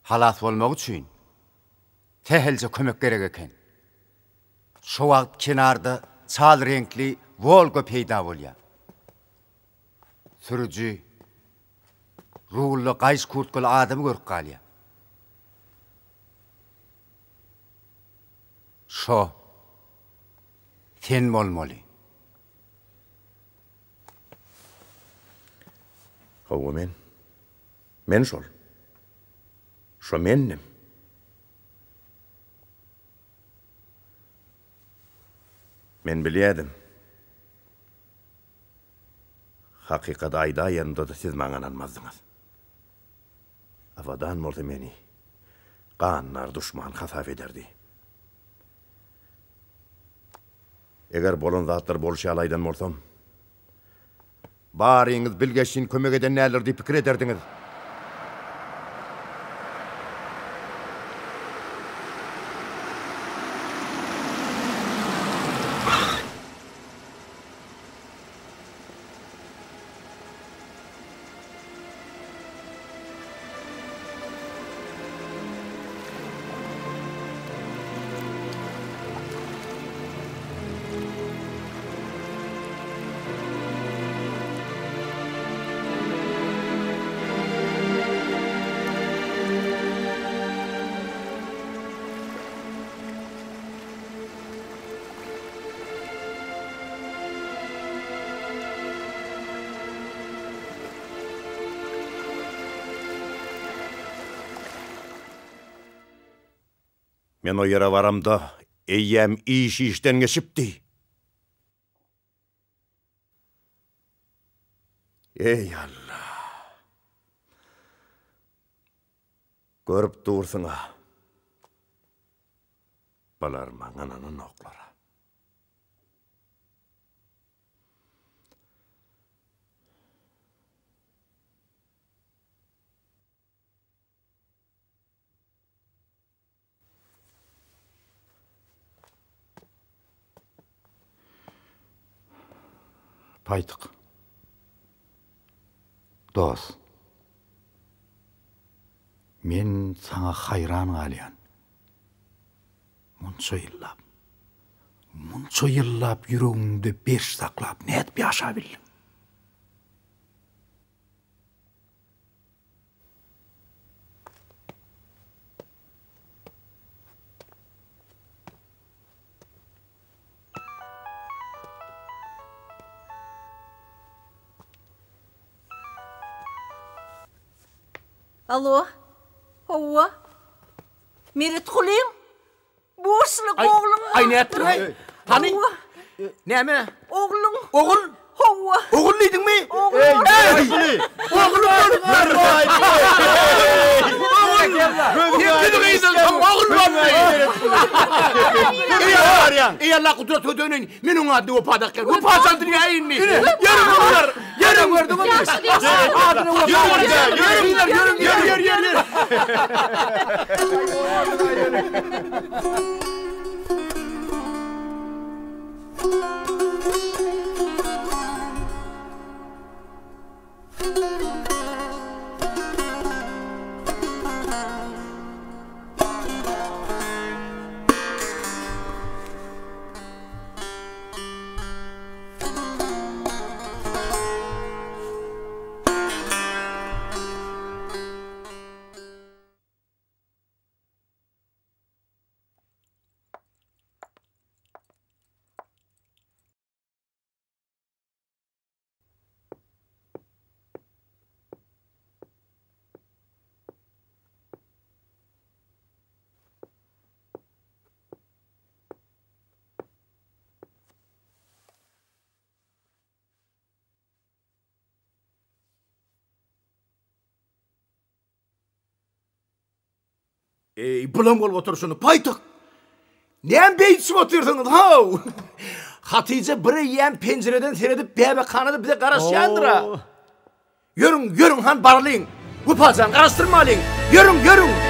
halas bolmagy üçin sähelçe kömek gerek eken. Şo wagt kenarda çal reňkli Wolga peýda bolýar. Sürüji rulda gaýyş kurtkaly adamy görüp galýar. Şo sen bolmaly. Hawa men. Men şol. Şo mendim. Men bilýädim. Hakykaty aýdaýanymda-da siz maňa ynanmazdyňyz. Abadan bolsa meni gandar duşman hasap ederdi. Eger bolan zatlar bolşy ýaly aýdan bolsam, baryňyz bilgeşlin kömek eden däldir diýip pikir ederdiňiz. Men o ýere baramda, eýýäm iş işden geçipdi. Eý, Alla! Görüp dursuň-a. Bular maňa ynananoklar-a. Paýtyk. Dos. Men saňa haýran galýan. Munça ýyllap, munça ýyllap ýüregiňde berç saklap nädip ýaşabildiň? Alo, hawa. Meretgulyň? Buşluk ogluň. Aý nätdiň-aý? Hany? Näme? Ogluň. Ogul? Hawa. Ogul diýdiňmi? Ogul. Eý! Oglum bolupdyr. Ogul. Sekiz gyzdan soň ogul boldy. Eý Allah gudrat ödenin. Men oň adyny Wepa dakýan. Wepa jan dünýä indi. Ýörüň ogullar. Ýörüň gördüňizmi? Adyny Wepa. Ýörüň, ýörüň, ýörüň, ýör, ýör, ýör. Eý, bulam bolup oturyşyny, paýtagt! Näme beýdişip otyrsyňyz, how? Hatyja bireýýäm penjireden seredip bäbekhanada bize garaşýandyr-a. Ýörüň, ýörüň han baralyň. Wepa jan, garaşdyrmalyň. Ýörüň, ýörüň!